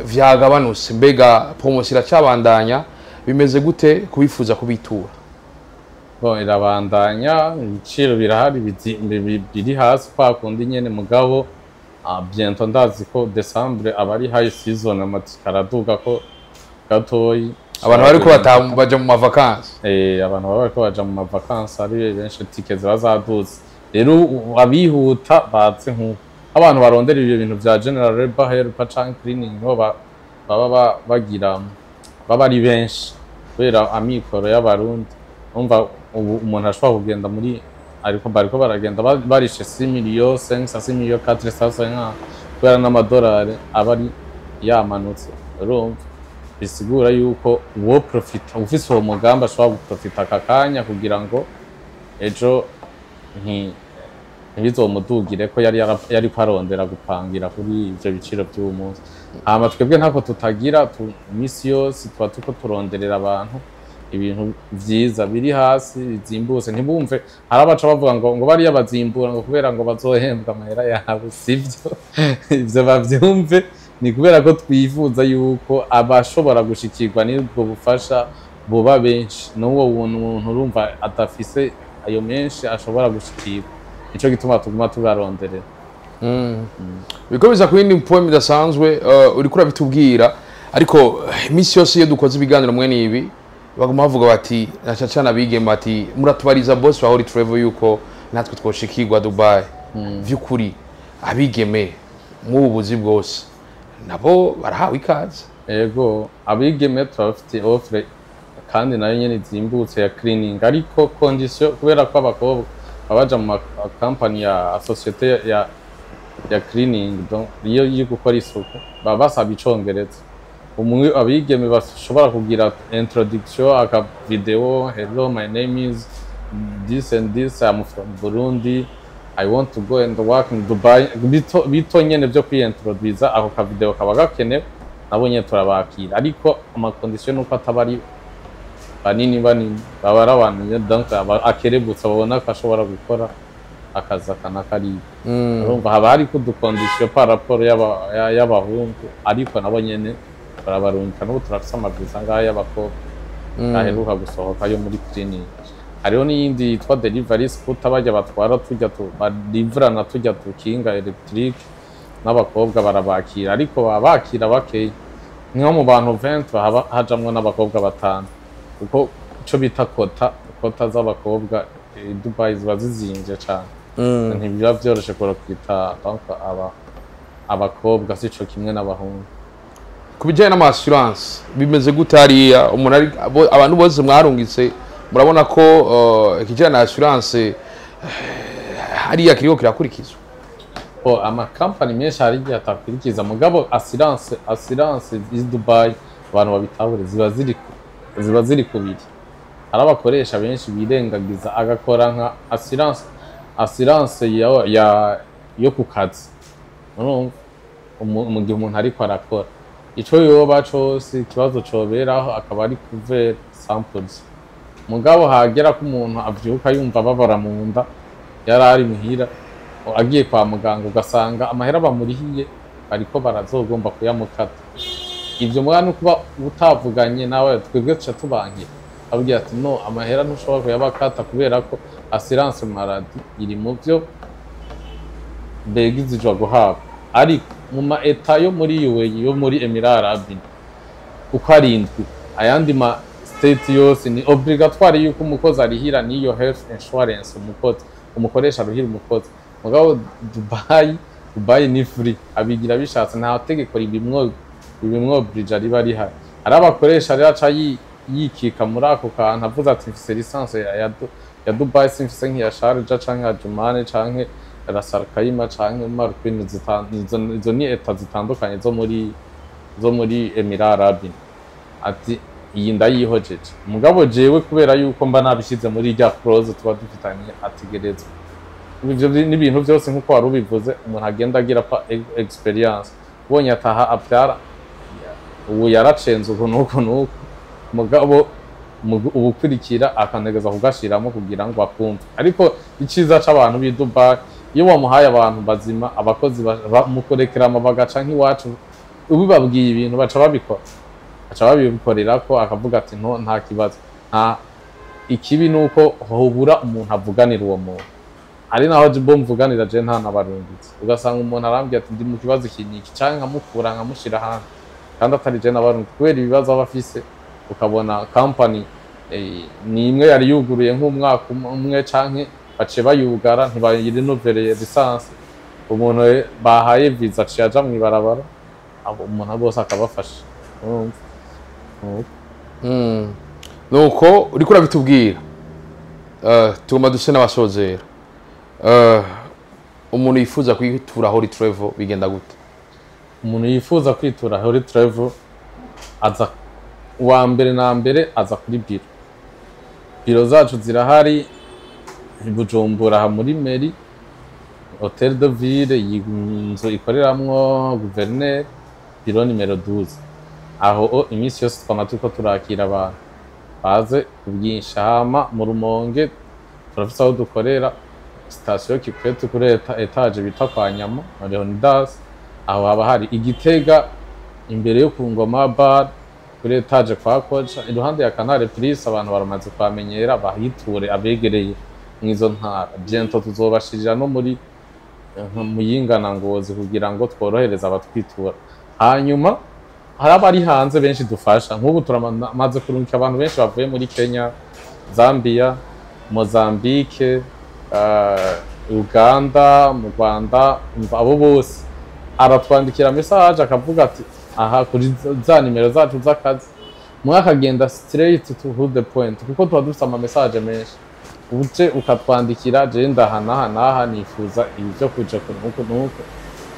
vyagabanutse. Mbega promotion iracabandanya, bimeze gute kubifuza kubitura? Bon, irabandanya, ibiciro birahari, biri hasi kwa kundi nyene. Mugabo bientôt ndazi ko Decembre aba ari high season, amatike araduga ko gatoyi. Abantu bariko bataha baja mu ma vacances. Abantu baba bariko baja mu ma vacances ari benshi, tike ziba zaduze. Rero abihuta baze, nk'uko abantu barondera ibyo bintu vya general labor, helper canke cleaning, niho baba bagira baba ari benshi kubera amikoro y'Abarundi. Umva, ubu umuntu ashobora kugenda muri, ariko bariko baragenda barishe 6 millions 5, 6 millions 450, kubera n'amadolari aba ari yamanutse, urumva. Bisigura yuko uwo profita, ufise uwo mugambi, ashobora guprofita aka kanya kugira ngo ejo ntibizomudugire ko yari yariko arondera gupangira kuri ivyo biciro vy'uwo munsi. Hama twebwe ntako tutagira, imisi yose tuba turiko turonderera abantu ibintu vyiza biri hasi, bizimbutse. Ntibumve hari abaca bavuga ngo bariya bazimbura ngo kubera ngo bazohembwa amahera yabo. Sivyo, ivyo bavyumve, ni kubera ko twifuza yuko abashobora gushikirwa n'ubwo bufasha buba benshi, n'uwo muntu urumva adafise ayo menshi ashobora gushikirwa. Nico gituma tuguma tubaronderera. Biriko biza ku yindi point idasanzwe, uriko urabitubwira, ariko iminsi yose iyo dukoze ibiganiro mwene ibi baguma bavuga bati, na cane cane abigeme, bati: "Muratubariza boss wa Holy Travel yuko natwe twoshikirwa Dubai." Vy'ukuri abigeme mw'ubu buzi bwose nabo barahawe ikaze? Ego, abigeme turabafitiye offre kandi nayo nyene izimbutse ya cleaning, ariko condition, kubera ko abakobwa baba baja mu makampani ya société ya cleaning, donc iyo yo gukora isuku, baba basaba icongereza. Umwe abigeme bashobora kugira introduction, aka video: "Hello, my name is this and this, I'm from Burundi, I want to go and work in Dubai." Bito bito nyene vyo kwiyintroduiza, ako ka video kaba gakenewe. Nabo nyene turabakira, ariko ama condition nuko ataba ari banini banini, baba ari abantu nyene, donc akerebutse, babona ko ashobora gukora akazi aka na kariya. Urumva haba hariko udu condition par rapport y'abahungu, ariko nabo nyene barabarungika. N'ubu turafise ama visa ngaha y'abakobwa aheruka gusohoka yo muri cleaning. Hariho n'iyindi yitwa delivery scooter, bajya batwara tujya balivrana tujya tukinga électrique, n'abakobwa barabakira, ariko baba bakira bakeya, nko mu bantu 20 haba hajamwo n'abakobwa batanu, kuko ico bita quota, quota z'abakobwa i Dubai ziba zizimvye cane. Ntibiba vyoroshe kurecruta, donc aba abakobwa sico kimwe n'abahungu. Ku bijyanye n'ama assurance bimeze gute hariya? Umuntu ari abantu bose mwarungitse, murabona ko ikijyanye na assurance hariya kiriko kirakurikizwa? Bo, amakampani menshi hari igihe atakurikiza, mugabo assurance i Dubai, abantu babitahure, ziba ziri kubiri. Hari abakoresha benshi birengagiza, agakora nka assurance ya yo ku kazi. Urumva mu gihe umuntu ariko arakora, ico yoba cose, ikibazo coberaho, akaba ari couvert 100%. Mugabo hagera ko umuntu avyuka yumva ababara mu nda, yari ari muhira, agiye kwa muganga, ugasanga amahera bamurihiye bariko barazogomba kuyamukata. Ivyo mwana kuba utavuganye nawe, twebwe tuca tubangira, abwira ati: "No, amahera ntushobora kuyabakata," kubera ko assurance maladie iri mu vyo begizijwe guhabwa. Ariko mu ma États yo muri UAE, yo muri Emirats Arabes uko arindwi, ayandi ma state yose, ni obligatoire yuko umukozi arihira n'iyo health insurance, umukozi, umukoresha aruhira umukozi. Mugabo Dubai ni free, abigira bishatse, nta tegeko ribimwobrija riba rihari. Hari abakoresha rero aca yikika muri ako kantu, avuze ati: "Mfise licence ya Dubai, simfise nk'iya Sharjah canke ya Ajman canke Ras Al Khaimah canke Marquin." Izo ni États zitandukanye zo muri Emirats Arabes. Ati: "Iyi ndayihojeje." Mugabo jewe kubera yuko mba nabishize muri rya clause tuba dufitanye, ategerezwa. Ivyo n'ibintu byose nkuko wari ubivuze, umuntu agenda agira pa experience, ubonye ataha abyara, ubu yaracenze uku n'uku n'uku, mugabo ubukurikira akanegeza kugashiramo kugira ngo akumve. Ariko iciza c'abantu b'i Dubai, iyo wamuhaye abantu bazima, abakozi mukurekerama bagaca nk'iwacu, ubibabwiye ibintu baca babikora, baca babikorera ko akavuga ati: "No, nta kibazo." Nta ikibi nuko hobura umuntu avuganira uwo muntu, ari naho bo mvuganira je nta nabarungitse. Ugasanga umuntu arambwira ati: "Ndi mu kibazo iki n'iki," canke nkamukura nkamushira ahandi kandi atari je nabarungitse, kubera ibibazo aba afise. Ukabona company ni imwe yari yuguruye nk'umwaka umwe canke baciye bayugara, ntibayirenovereye licence. Umuntu bahaye visa aciye aja mw'ibarabara, abo umuntu bose akabafasha, urumva. Nuko. Nuko uriko urabitubwira, tugomba duse n'abasozera. Umuntu yifuza kwitura Holy Travel bigenda gute? Umuntu yifuza kwitura Holy Travel aza Uwa mbere na mbere aza kuri biro. Biro zacu zirahari i Bujumbura, aha muri mairie, Hôtel de Ville, iyi nzu ikoreramwo guverineri, biro nimero 12. Aho o iminsi yose twama turiko turakira abantu, baze ku bwinshi. Hama mu Rumonge turafise aho dukorera, sitasiyo Kikwete, kuri étage bita kwa Nyama Leonidas. Aho haba hari igitega imbere yo ku Ngoma Bar, kuri étage kwa Koja, iruhande ya Canal Plus. Abantu baramaze kuhamenyera, bahiture abegereye mw'izo ntara. Bientôt tuzobashirira no muri Muyinga na Ngozi kugira ngo tworohereze abatwitura. Hanyuma hari abari hanze benshi dufasha. Nk'ubu turamaze kurungika abantu benshi bavuye muri Kenya, Zambia, Mozambique, Uganda, mu Rwanda. Umva, abo bose aratwandikira message akavuga ati aha kuri za nimero zacu z'akazi, mwe akagenda straight to the point, kuko tuba dufite ama message menshi. Uje ukatwandikira: "Je ndaha naha naha, nifuza ibi byo kuja nuku nuku."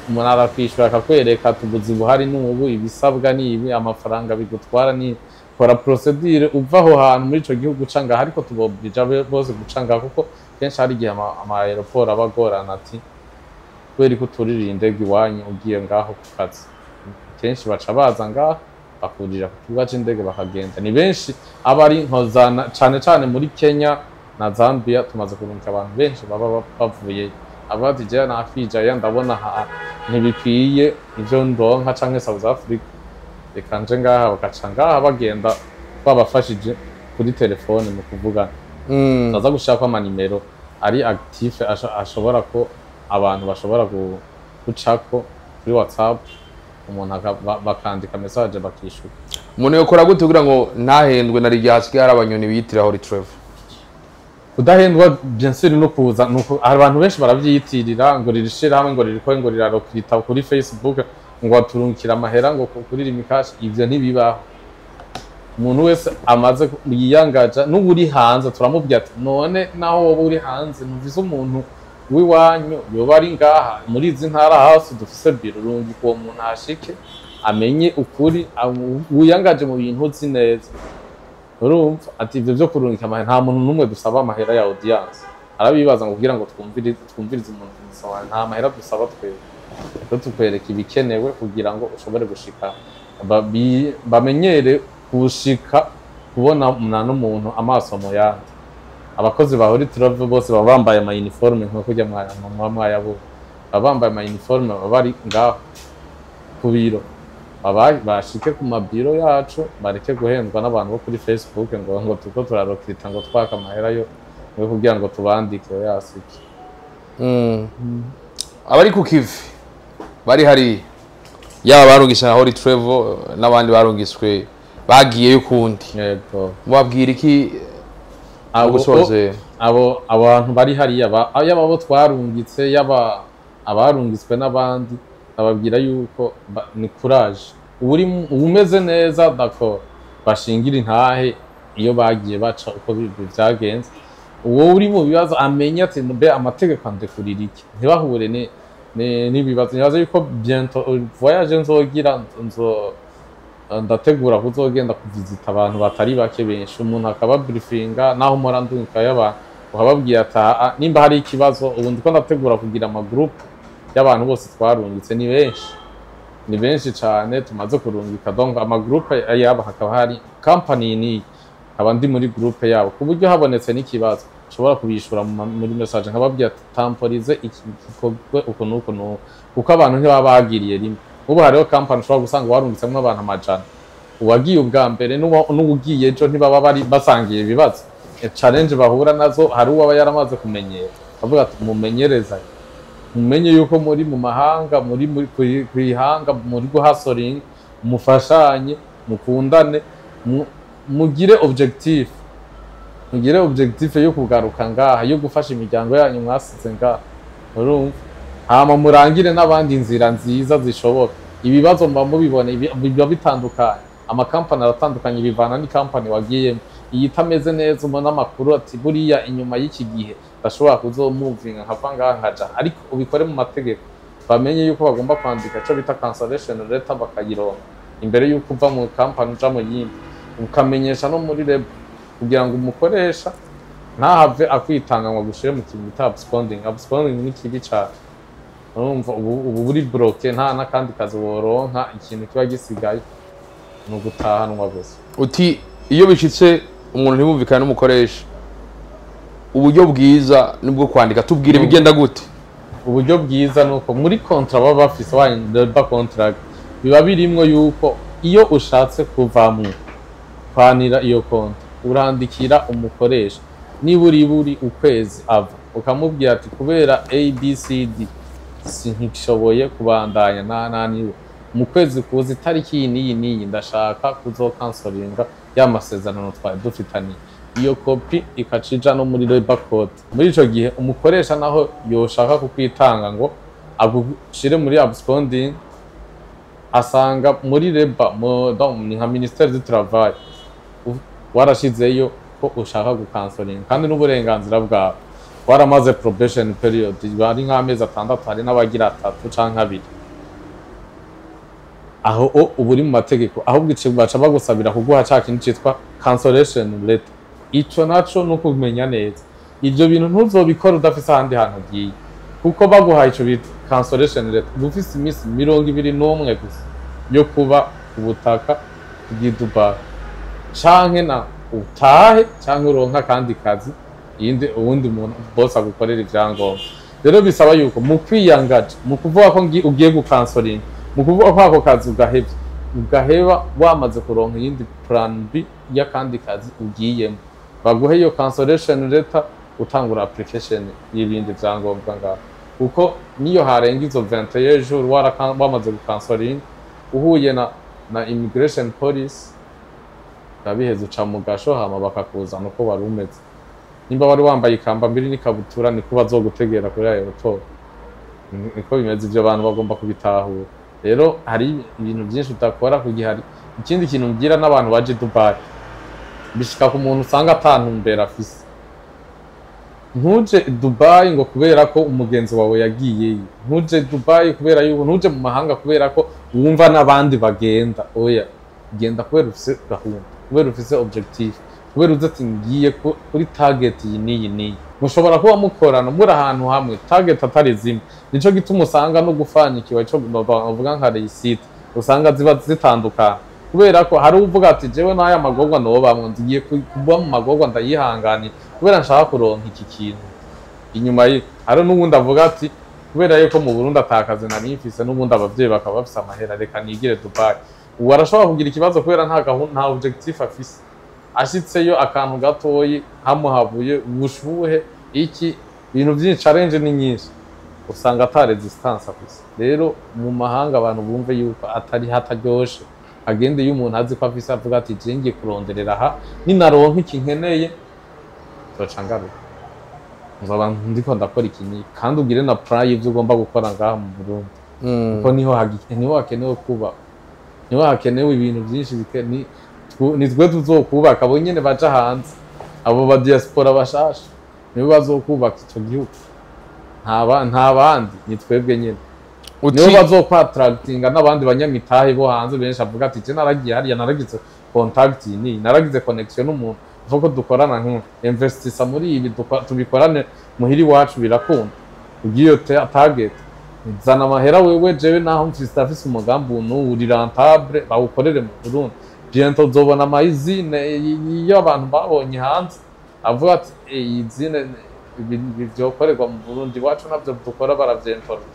Umuntu arakwishura akakwereka tubuzi buhari n'ubu, ibisabwa ni ibi, amafaranga bigutwara ni kora procédure uva aho hantu muri ico gihugu uca ngaha. Ariko tubobija bose guca ngaha, kuko kenshi hari igihe ama aéroport aba agorana, ati kubera ko uturira indege iwanyu ugiye ngaho ku kazi. Kenshi baca baza ngaha, bakurira ku kibuga c'indege, bakagenda. Ni benshi aba ari nkozana, cane cane muri Kenya na Zambia. Tumaze kurungika abantu benshi baba bavuyeyo, abati je nafijayo, ndabona ha ntibikwiye ivyo ndonka, canke South Africa, reka nje ngaha. Bagaca ngaha bagenda, babafashije kuri telefone mu kuvugana. Tuza gushirako amanimero ari actif, ashobora ko abantu bashobora gucako kuri WhatsApp, umuntu bakandika message bakishyura. Umuntu yokora gute kugira ngo ntahendwe, na rirya hasigaye hari abanyoni biyitira Holy Travel? Kudahendwa, bien sûr, no kuza nuko abantu benshi baravyiyitirira ngo riri shirahamwe, ngo ririko ngo rirarokrita kuri Facebook, ngo baturungikira amahera ngo kuri Lumicash. Ivyo ntibibaho. Umuntu wese amaze yiyangaja n'ubu uri hanze, turamubwira ati none naho wowe uri hanze ntuvise umuntu w'iwanyu yoba ari ngaha muri izi ntara hasi dufise biro, rungika uwo muntu ahashike amenye ukuri. Wiyangaje mu bintu uzi neza, urumva ati ivyo vyo kurungika amahera, nta muntu n'umwe dusaba amahera ya audience. Arabibaza ngo kugira ngo twumvirize umuntu tumusaba, nta mahera dusaba. Twebwe rero tukwereka ibikenewe kugira ngo ushobore gushika, bamenyere gushika kubona n'umuntu amaso mu yandi. Abakozi ba Holy Travel bose baba bambaye ama uniforme nko kurya muba mwayabonye, baba bambaye ama uniforme, baba bari ngaho ku biro. Bashike ku mabiro yacu, bareke guhendwa n'abantu bo kuri Facebook ngo turiko turarokita, ngo twaka amahera yo ngo kugira ngo tubandike. Oya, sivyo. Abari ku kivi bari hari, yaba barungisha na Holy Travel n'abandi barungiswe bagiyeyo ukundi, mubabwira iki gusozera? Abo abantu bari hariya, yaba abo twarungitse, yaba abarungitswe n'abandi, bababwira yuko ni courage. Uri umeze neza, d'accord, bashingira intahe iyo bagiye baca uko vyagenze. Uwo uri mu bibazo amenye ati mbe amategeko andekurira iki, ntibahure n'ibibazo. Nibaza yuko bientôt voyage nzogira, nzo ndategura kuzogenda kuvizita abantu batari bake benshi, umuntu akaba briefinga naho mpora ndungikayo abantu, ukababwira ati "Ah, nimba hari ikibazo." Ubu ndiko ndategura kugira ama groupe y'abantu bose twarungitse. Ni benshi, ni benshi cane tumaze kurungika. Donc ama groupe yabo, hakaba hari company ni nkaba ndi muri groupe yabo, ku buryo habonetse n'ikibazo nshobora kubishura muri message, nkababwira ati temporize, iki gikorwe uku n'uku n'uku, kuko abantu ntibaba bagiriye rimwe. Ubu hariho company ushobora gusanga warungitsemwo abantu 100. Uwagiye ubwa mbere n'uwugiye ejo ntibaba bari basangiye ibibazo. Challenge bahura nazo, hari uwaba yaramaze kumenyera. Avuga ati mumenyerezanye, mumenye yuko muri mu mahanga, muri kwihanga, muri guhasoringa, mufashanye, mukundane, mugire objectif, mugire objectif yo kugaruka ngaha, yo gufasha imiryango yanyu mwasize ngaha, urumva? Hama murangire n'abandi inzira nziza zishoboka. Ibibazo mba mubibona biba bitandukanye, amakampani aratandukanye, bivana n'ikampani wagiyemo. Iyi itameze neza, ubona amakuru ati buriya inyuma y'iki gihe ndashobora kuzomuvinga nkava ngaha nkaja, ariko ubikore mu mategeko. Bamenye yuko bagomba kwandika ico bita cancellation letter, bakayironka imbere yuko uva mu kampani uja mu yindi. Ukamenyesha no muri labour kugira ngo umukoresha ntahave akwitanga ngo agushire mu kintu bita absconding. Absconding ni kibi cane. Urumva ubu buri bloqué, nta n'akandi kazi woronka. Ikintu kiba gisigaye ni ugutahanwa gusa. Uti iyo bishitse umuntu ntibumvikane n'umukoresha, uburyo bwiza nibwo kwandika. Tubwire, bigenda gute? Uburyo bwiza ni uko muri contrat baba bafise wa labour contract, biba birimwo yuko iyo ushatse kuvamwo, kwanira iyo contrat, urandikira umukoresha niba uri buri ukwezi ava, ukamubwira ati: "Kubera ABCD sinkishoboye kubandanya, naniwe mu kwezi kuza itariki iyi n'iyi n'iyi ndashaka kuzokansoringa ya masezerano twari dufitaniye." Iyo kopi ikaca ija no muri labour court. Muri ico gihe umukoresha naho yoshaka kukwitanga ngo agushire muri absconding, asanga muri labour donc ni nka ministère du travail, warashizeyo ko ushaka gukansoringa, kandi n'uburenganzira bwawe, waramaze probation period, ari nk'amezi 6, hari n'abagira 3 canke 2. Aho uba uri mu mategeko. Ahubwo ico baca bagusabira kuguha ca kintu citwa cancellation letter. Ico naco ni ukumenya neza ivyo bintu, ntuzobikora udafise ahandi hantu ugiye, kuko baguhaye ico bita cancellation letter, uba ufise iminsi 21 gusa yo kuba ku butaka bw'i Dubai, canke na utahe, canke uronka akandi kazi, iyindi uwundi muntu bose agukorera ivyangombwa. Rero bisaba yuko mu kwiyangaja, mu kuvuga ko ugiye gukansoringa, mu kuvuga ko ako kazi ugahevye, ugaheba wamaze kuronka iyindi plan B y'akandi kazi ugiyemo, baguhe iyo cancellation letter, utangura application y'ibindi vyangombwa ngaho. Kuko niyo harenga izo 21 jours wamaze gukansoringa, uhuye na immigration police, urabiheza, uca mu gasho, hama bakakuzana uko wari umeze. Nimba wari wambaye ikamba mbiri n'ikabutura, niko bazogutegera kuri aéroport. Niko bimeze. Ivyo bantu bagomba kubitahura. Rero hari ibintu byinshi utakora ku gihari. Ikindi kintu mbwira n'abantu baje i Dubai, bishika ku muntu usanga ata ntumbero afise. Ntuje i Dubai ngo kubera ko umugenzi wawe yagiyeyo. Ntuje Dubai kubera yuko, ntuje mu mahanga kubera ko wumva n'abandi bagenda. Oya, genda kubera ufise gahunda, kubera ufise objectif, kubera uzi ati: "Ngiye kuri target iyi n'iyi n'iyi." Mushobora kuba mukorana muri ahantu hamwe, target atari zimwe. Nico gituma usanga no gufanyikiwa, ico bavuga nka réussite, usanga ziba zitandukana, kubera ko hari uvuga ati: "Jewe n'aya magorwa nobamwo, ngiye kuba mu magorwa ndayihanganira kubera nshaka kuronka iki kintu inyuma ye." Hari n'uwundi avuga ati: "Kubera yuko mu Burundi atakazi nari mfise, n'ubundi abavyeyi bakaba bafise amahera, reka nigire Dubai." Ubu arashobora kugira ikibazo kubera nta gahunda, nta objectif afise. Ashitseyo, akantu gatoyi hamuhabuye, ubushuhe, iki, ibintu byinshi, challenge ni nyinshi, usanga ata resistance afise. Rero mu mahanga abantu bumve yuko atari hataryoshe. Agende iyo umuntu azi ko afise, avuga ati: "Je ngiye kuronderera aha, ninaronka iki nkeneye nzoca ngaruka, nzoba ndiko ndakora iki n'iki." Kandi ugire na plan y'ivyo ugomba gukora ngaha mu Burundi, kuko niho hakenewe kuba, niho hakenewe ibintu byinshi. Ni twe tuzokubaka. Abo nyene baja hanze, abo ba diaspora bashasha, nibo bazokubaka ico gihugu, nta bandi, ni twebwe nyene. Uti nibo bazokwatractinga n'abandi banyamitahe bo hanze benshi. Avuga ati: "Je naragiye hariya, naragize contact ni naragize connection n'umuntu, uvuga ko dukorana, nka investisa muri ibi, tubikorane muhiri iwacu." Birakunda ugiye iyo target: zana amahera wewe, jewe naho mfise umugambi ubu uri rentable, bawukorere mu Burundi. Bientôt uzobona ama usine iyo abantu babonye hanze, avuga ati: "Eh, iyi usine ibi vyokorerwa mu Burundi iwacu, navyo dukora baravyimporta,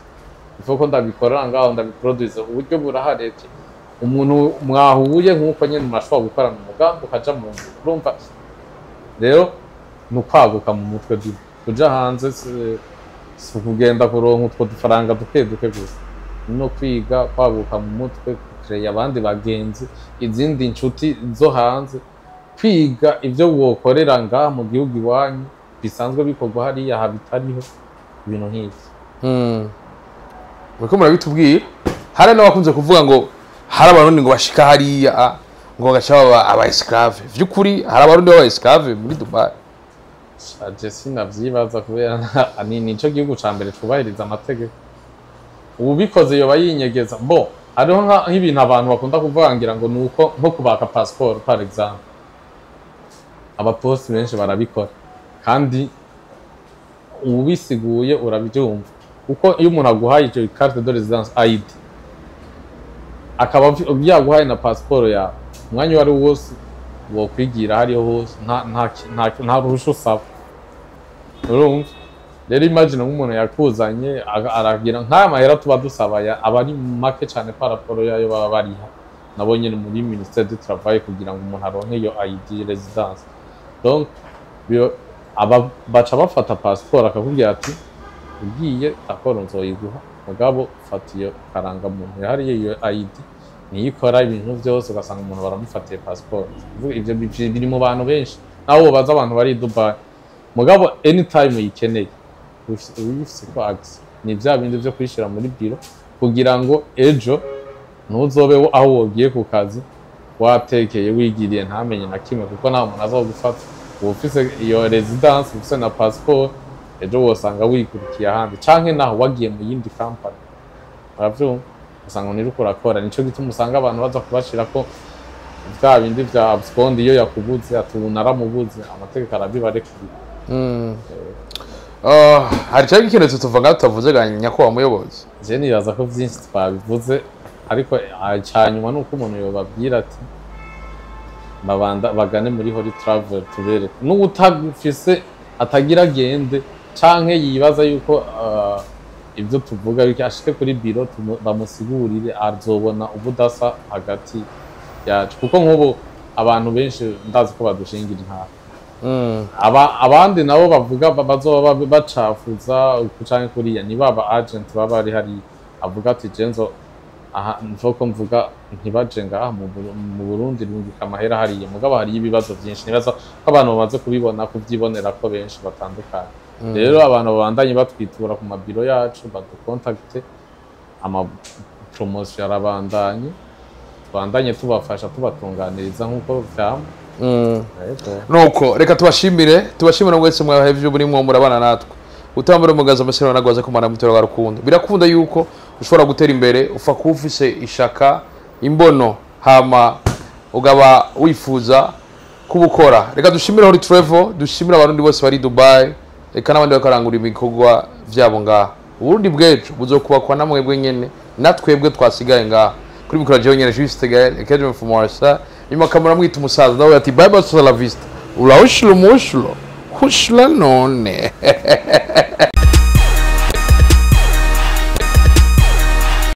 ifo ko ndabikorera ngaho, ndabiproduise." Uburyo burahari. Ati umuntu mwahuye nk'uko nyene murashobora gukorana umugambi ukaja mu nzira. Urumva rero ni ukwaguka mu mutwe. Bibi kuja hanze si ukugenda kuronka utwo dufaranga duke duke gusa, ni no kwiga, kwaguka mu mutwe, kukereya abandi bagenzi, izindi nshuti zo hanze, kwiga ibyo wokorera ngaha mu gihugu iwanyu bisanzwe bikorwa hariya habitariho, ibintu nk'ivyo. Muriko murabitubwira. Hari n'abakunze kuvuga ngo hari Abarundi ngo bashika hariya ngo bagaca baba aba esclave. Vy'ukuri hari Abarundi baba esclave muri Dubai? Je sinavyibaza, kubera ni nico gihugu ca mbere cubahiriza amategeko. Uwubikoze yoba yinyegeza bo. Hariho nk'ibintu abantu bakunda kuvuga, ngira ngo ni uko nko kubaka passeport par exemple, abaposti benshi barabikora, kandi ubisiguye urabyumva, kuko iyo umuntu aguhaye icyo carte de résidence ID, akaba yaguhaye na passeport yawe, umwanya uwo ari wo wose wokwigira hariho hose, nta ruhusha usaba. Urumva rero, imagine nk'umuntu yakuzanye, aragira nk'aya mahera tuba dusaba aba ari make cyane par rapport yayo baba bariha nabo nyine muri ministère du travail kugira ngo umuntu aronke iyo ID résidence. Donc aba baca bafata passeport, akakubwira ati: "Ugiye, d'accord, nzoyiguha, mugabo fata iyo karangamuntu yahariye, iyo ID niyo ikora ibintu byose." Ugasanga umuntu baramufatiye passeport. Kuvuga ivyo biri mu bantu benshi, nawe wobaza abantu bari i Dubai. Mugabo anytime uyikeneye, uyifise ko access, ni vya bindi vyo kuyishira muri biro kugira ngo ejo ntuzobe aho wogiye ku kazi watekeye, wigiriye, ntamenye na kimwe, kuko nta muntu azogufata. Uba ufise iyo résidence, ufise na passeport, ejo wosanga wikurikiye ahandi, canke naho wagiye mu yindi company, uravyumva, usanga ntiriko urakora. Nico gituma usanga abantu baza kubashirako vya bindi vya abscond. Iyo yakubuze, ati: "Ubu naramubuze," amategeko arabibarekuriye. Hari cyari ikintu tutuva ngaho tutavuze ga nyakubahwa muyobozi? Je nibaza ko vyinshi twabivuze, ariko icya nyuma ni uko umuntu yobabwira ati babanda bagane muri Holy Travel, tubereke. N'utagufise atagira agende, canke yibaza yuko ibyo tuvuga bike, ashike kuri biro, bamusigurire, azobona ubudasa hagati yacu, kuko nk'ubu abantu benshi ndazi ko badushingira intara. Abandi nabo bavuga bazoba bacafuza uku canke kuriya, ni baba agent baba bari hari, avuga ati: "Jenzo aha mvuko mvuga ntibaje ngaha mu Burundi, rungika amahera hariya." Mugabo hariyo ibibazo vyinshi, nibaza ko abantu bamaze kubibona, kuvyibonera ko benshi batandukanye. Rero abantu babandanye batwitura ku mabiro yacu, badukontakte, ama promotion arabandanye, tubandanye tubafasha, tubatunganiriza nk'uko vyama. Yego. Nuko reka tubashimire mwese mwahevye muri murabana natwe. Utambura umugaza amasero nagwaza kumara mutero wa rukundo. Birakunda yuko ushobora gutera imbere, ufa kuba ufise ishaka, imbono, hama ugaba wifuza kubukora. Reka dushimire Holy Travel, dushimire Abarundi bose bari Dubai, reka n'abandi bakarangura ibikorwa vyabo ngaha. Uburundi bw'ejo buzokubakwa na mwebwe nyene, natwebwe twasigaye ngaha. Kuri mikoro jewe nyene Juste Gaël Academy from Marsa, nyuma kamera mwita umusaza, nawe ati: "Bye bye, hasta la vista, ulahushlo mushlo hushla none."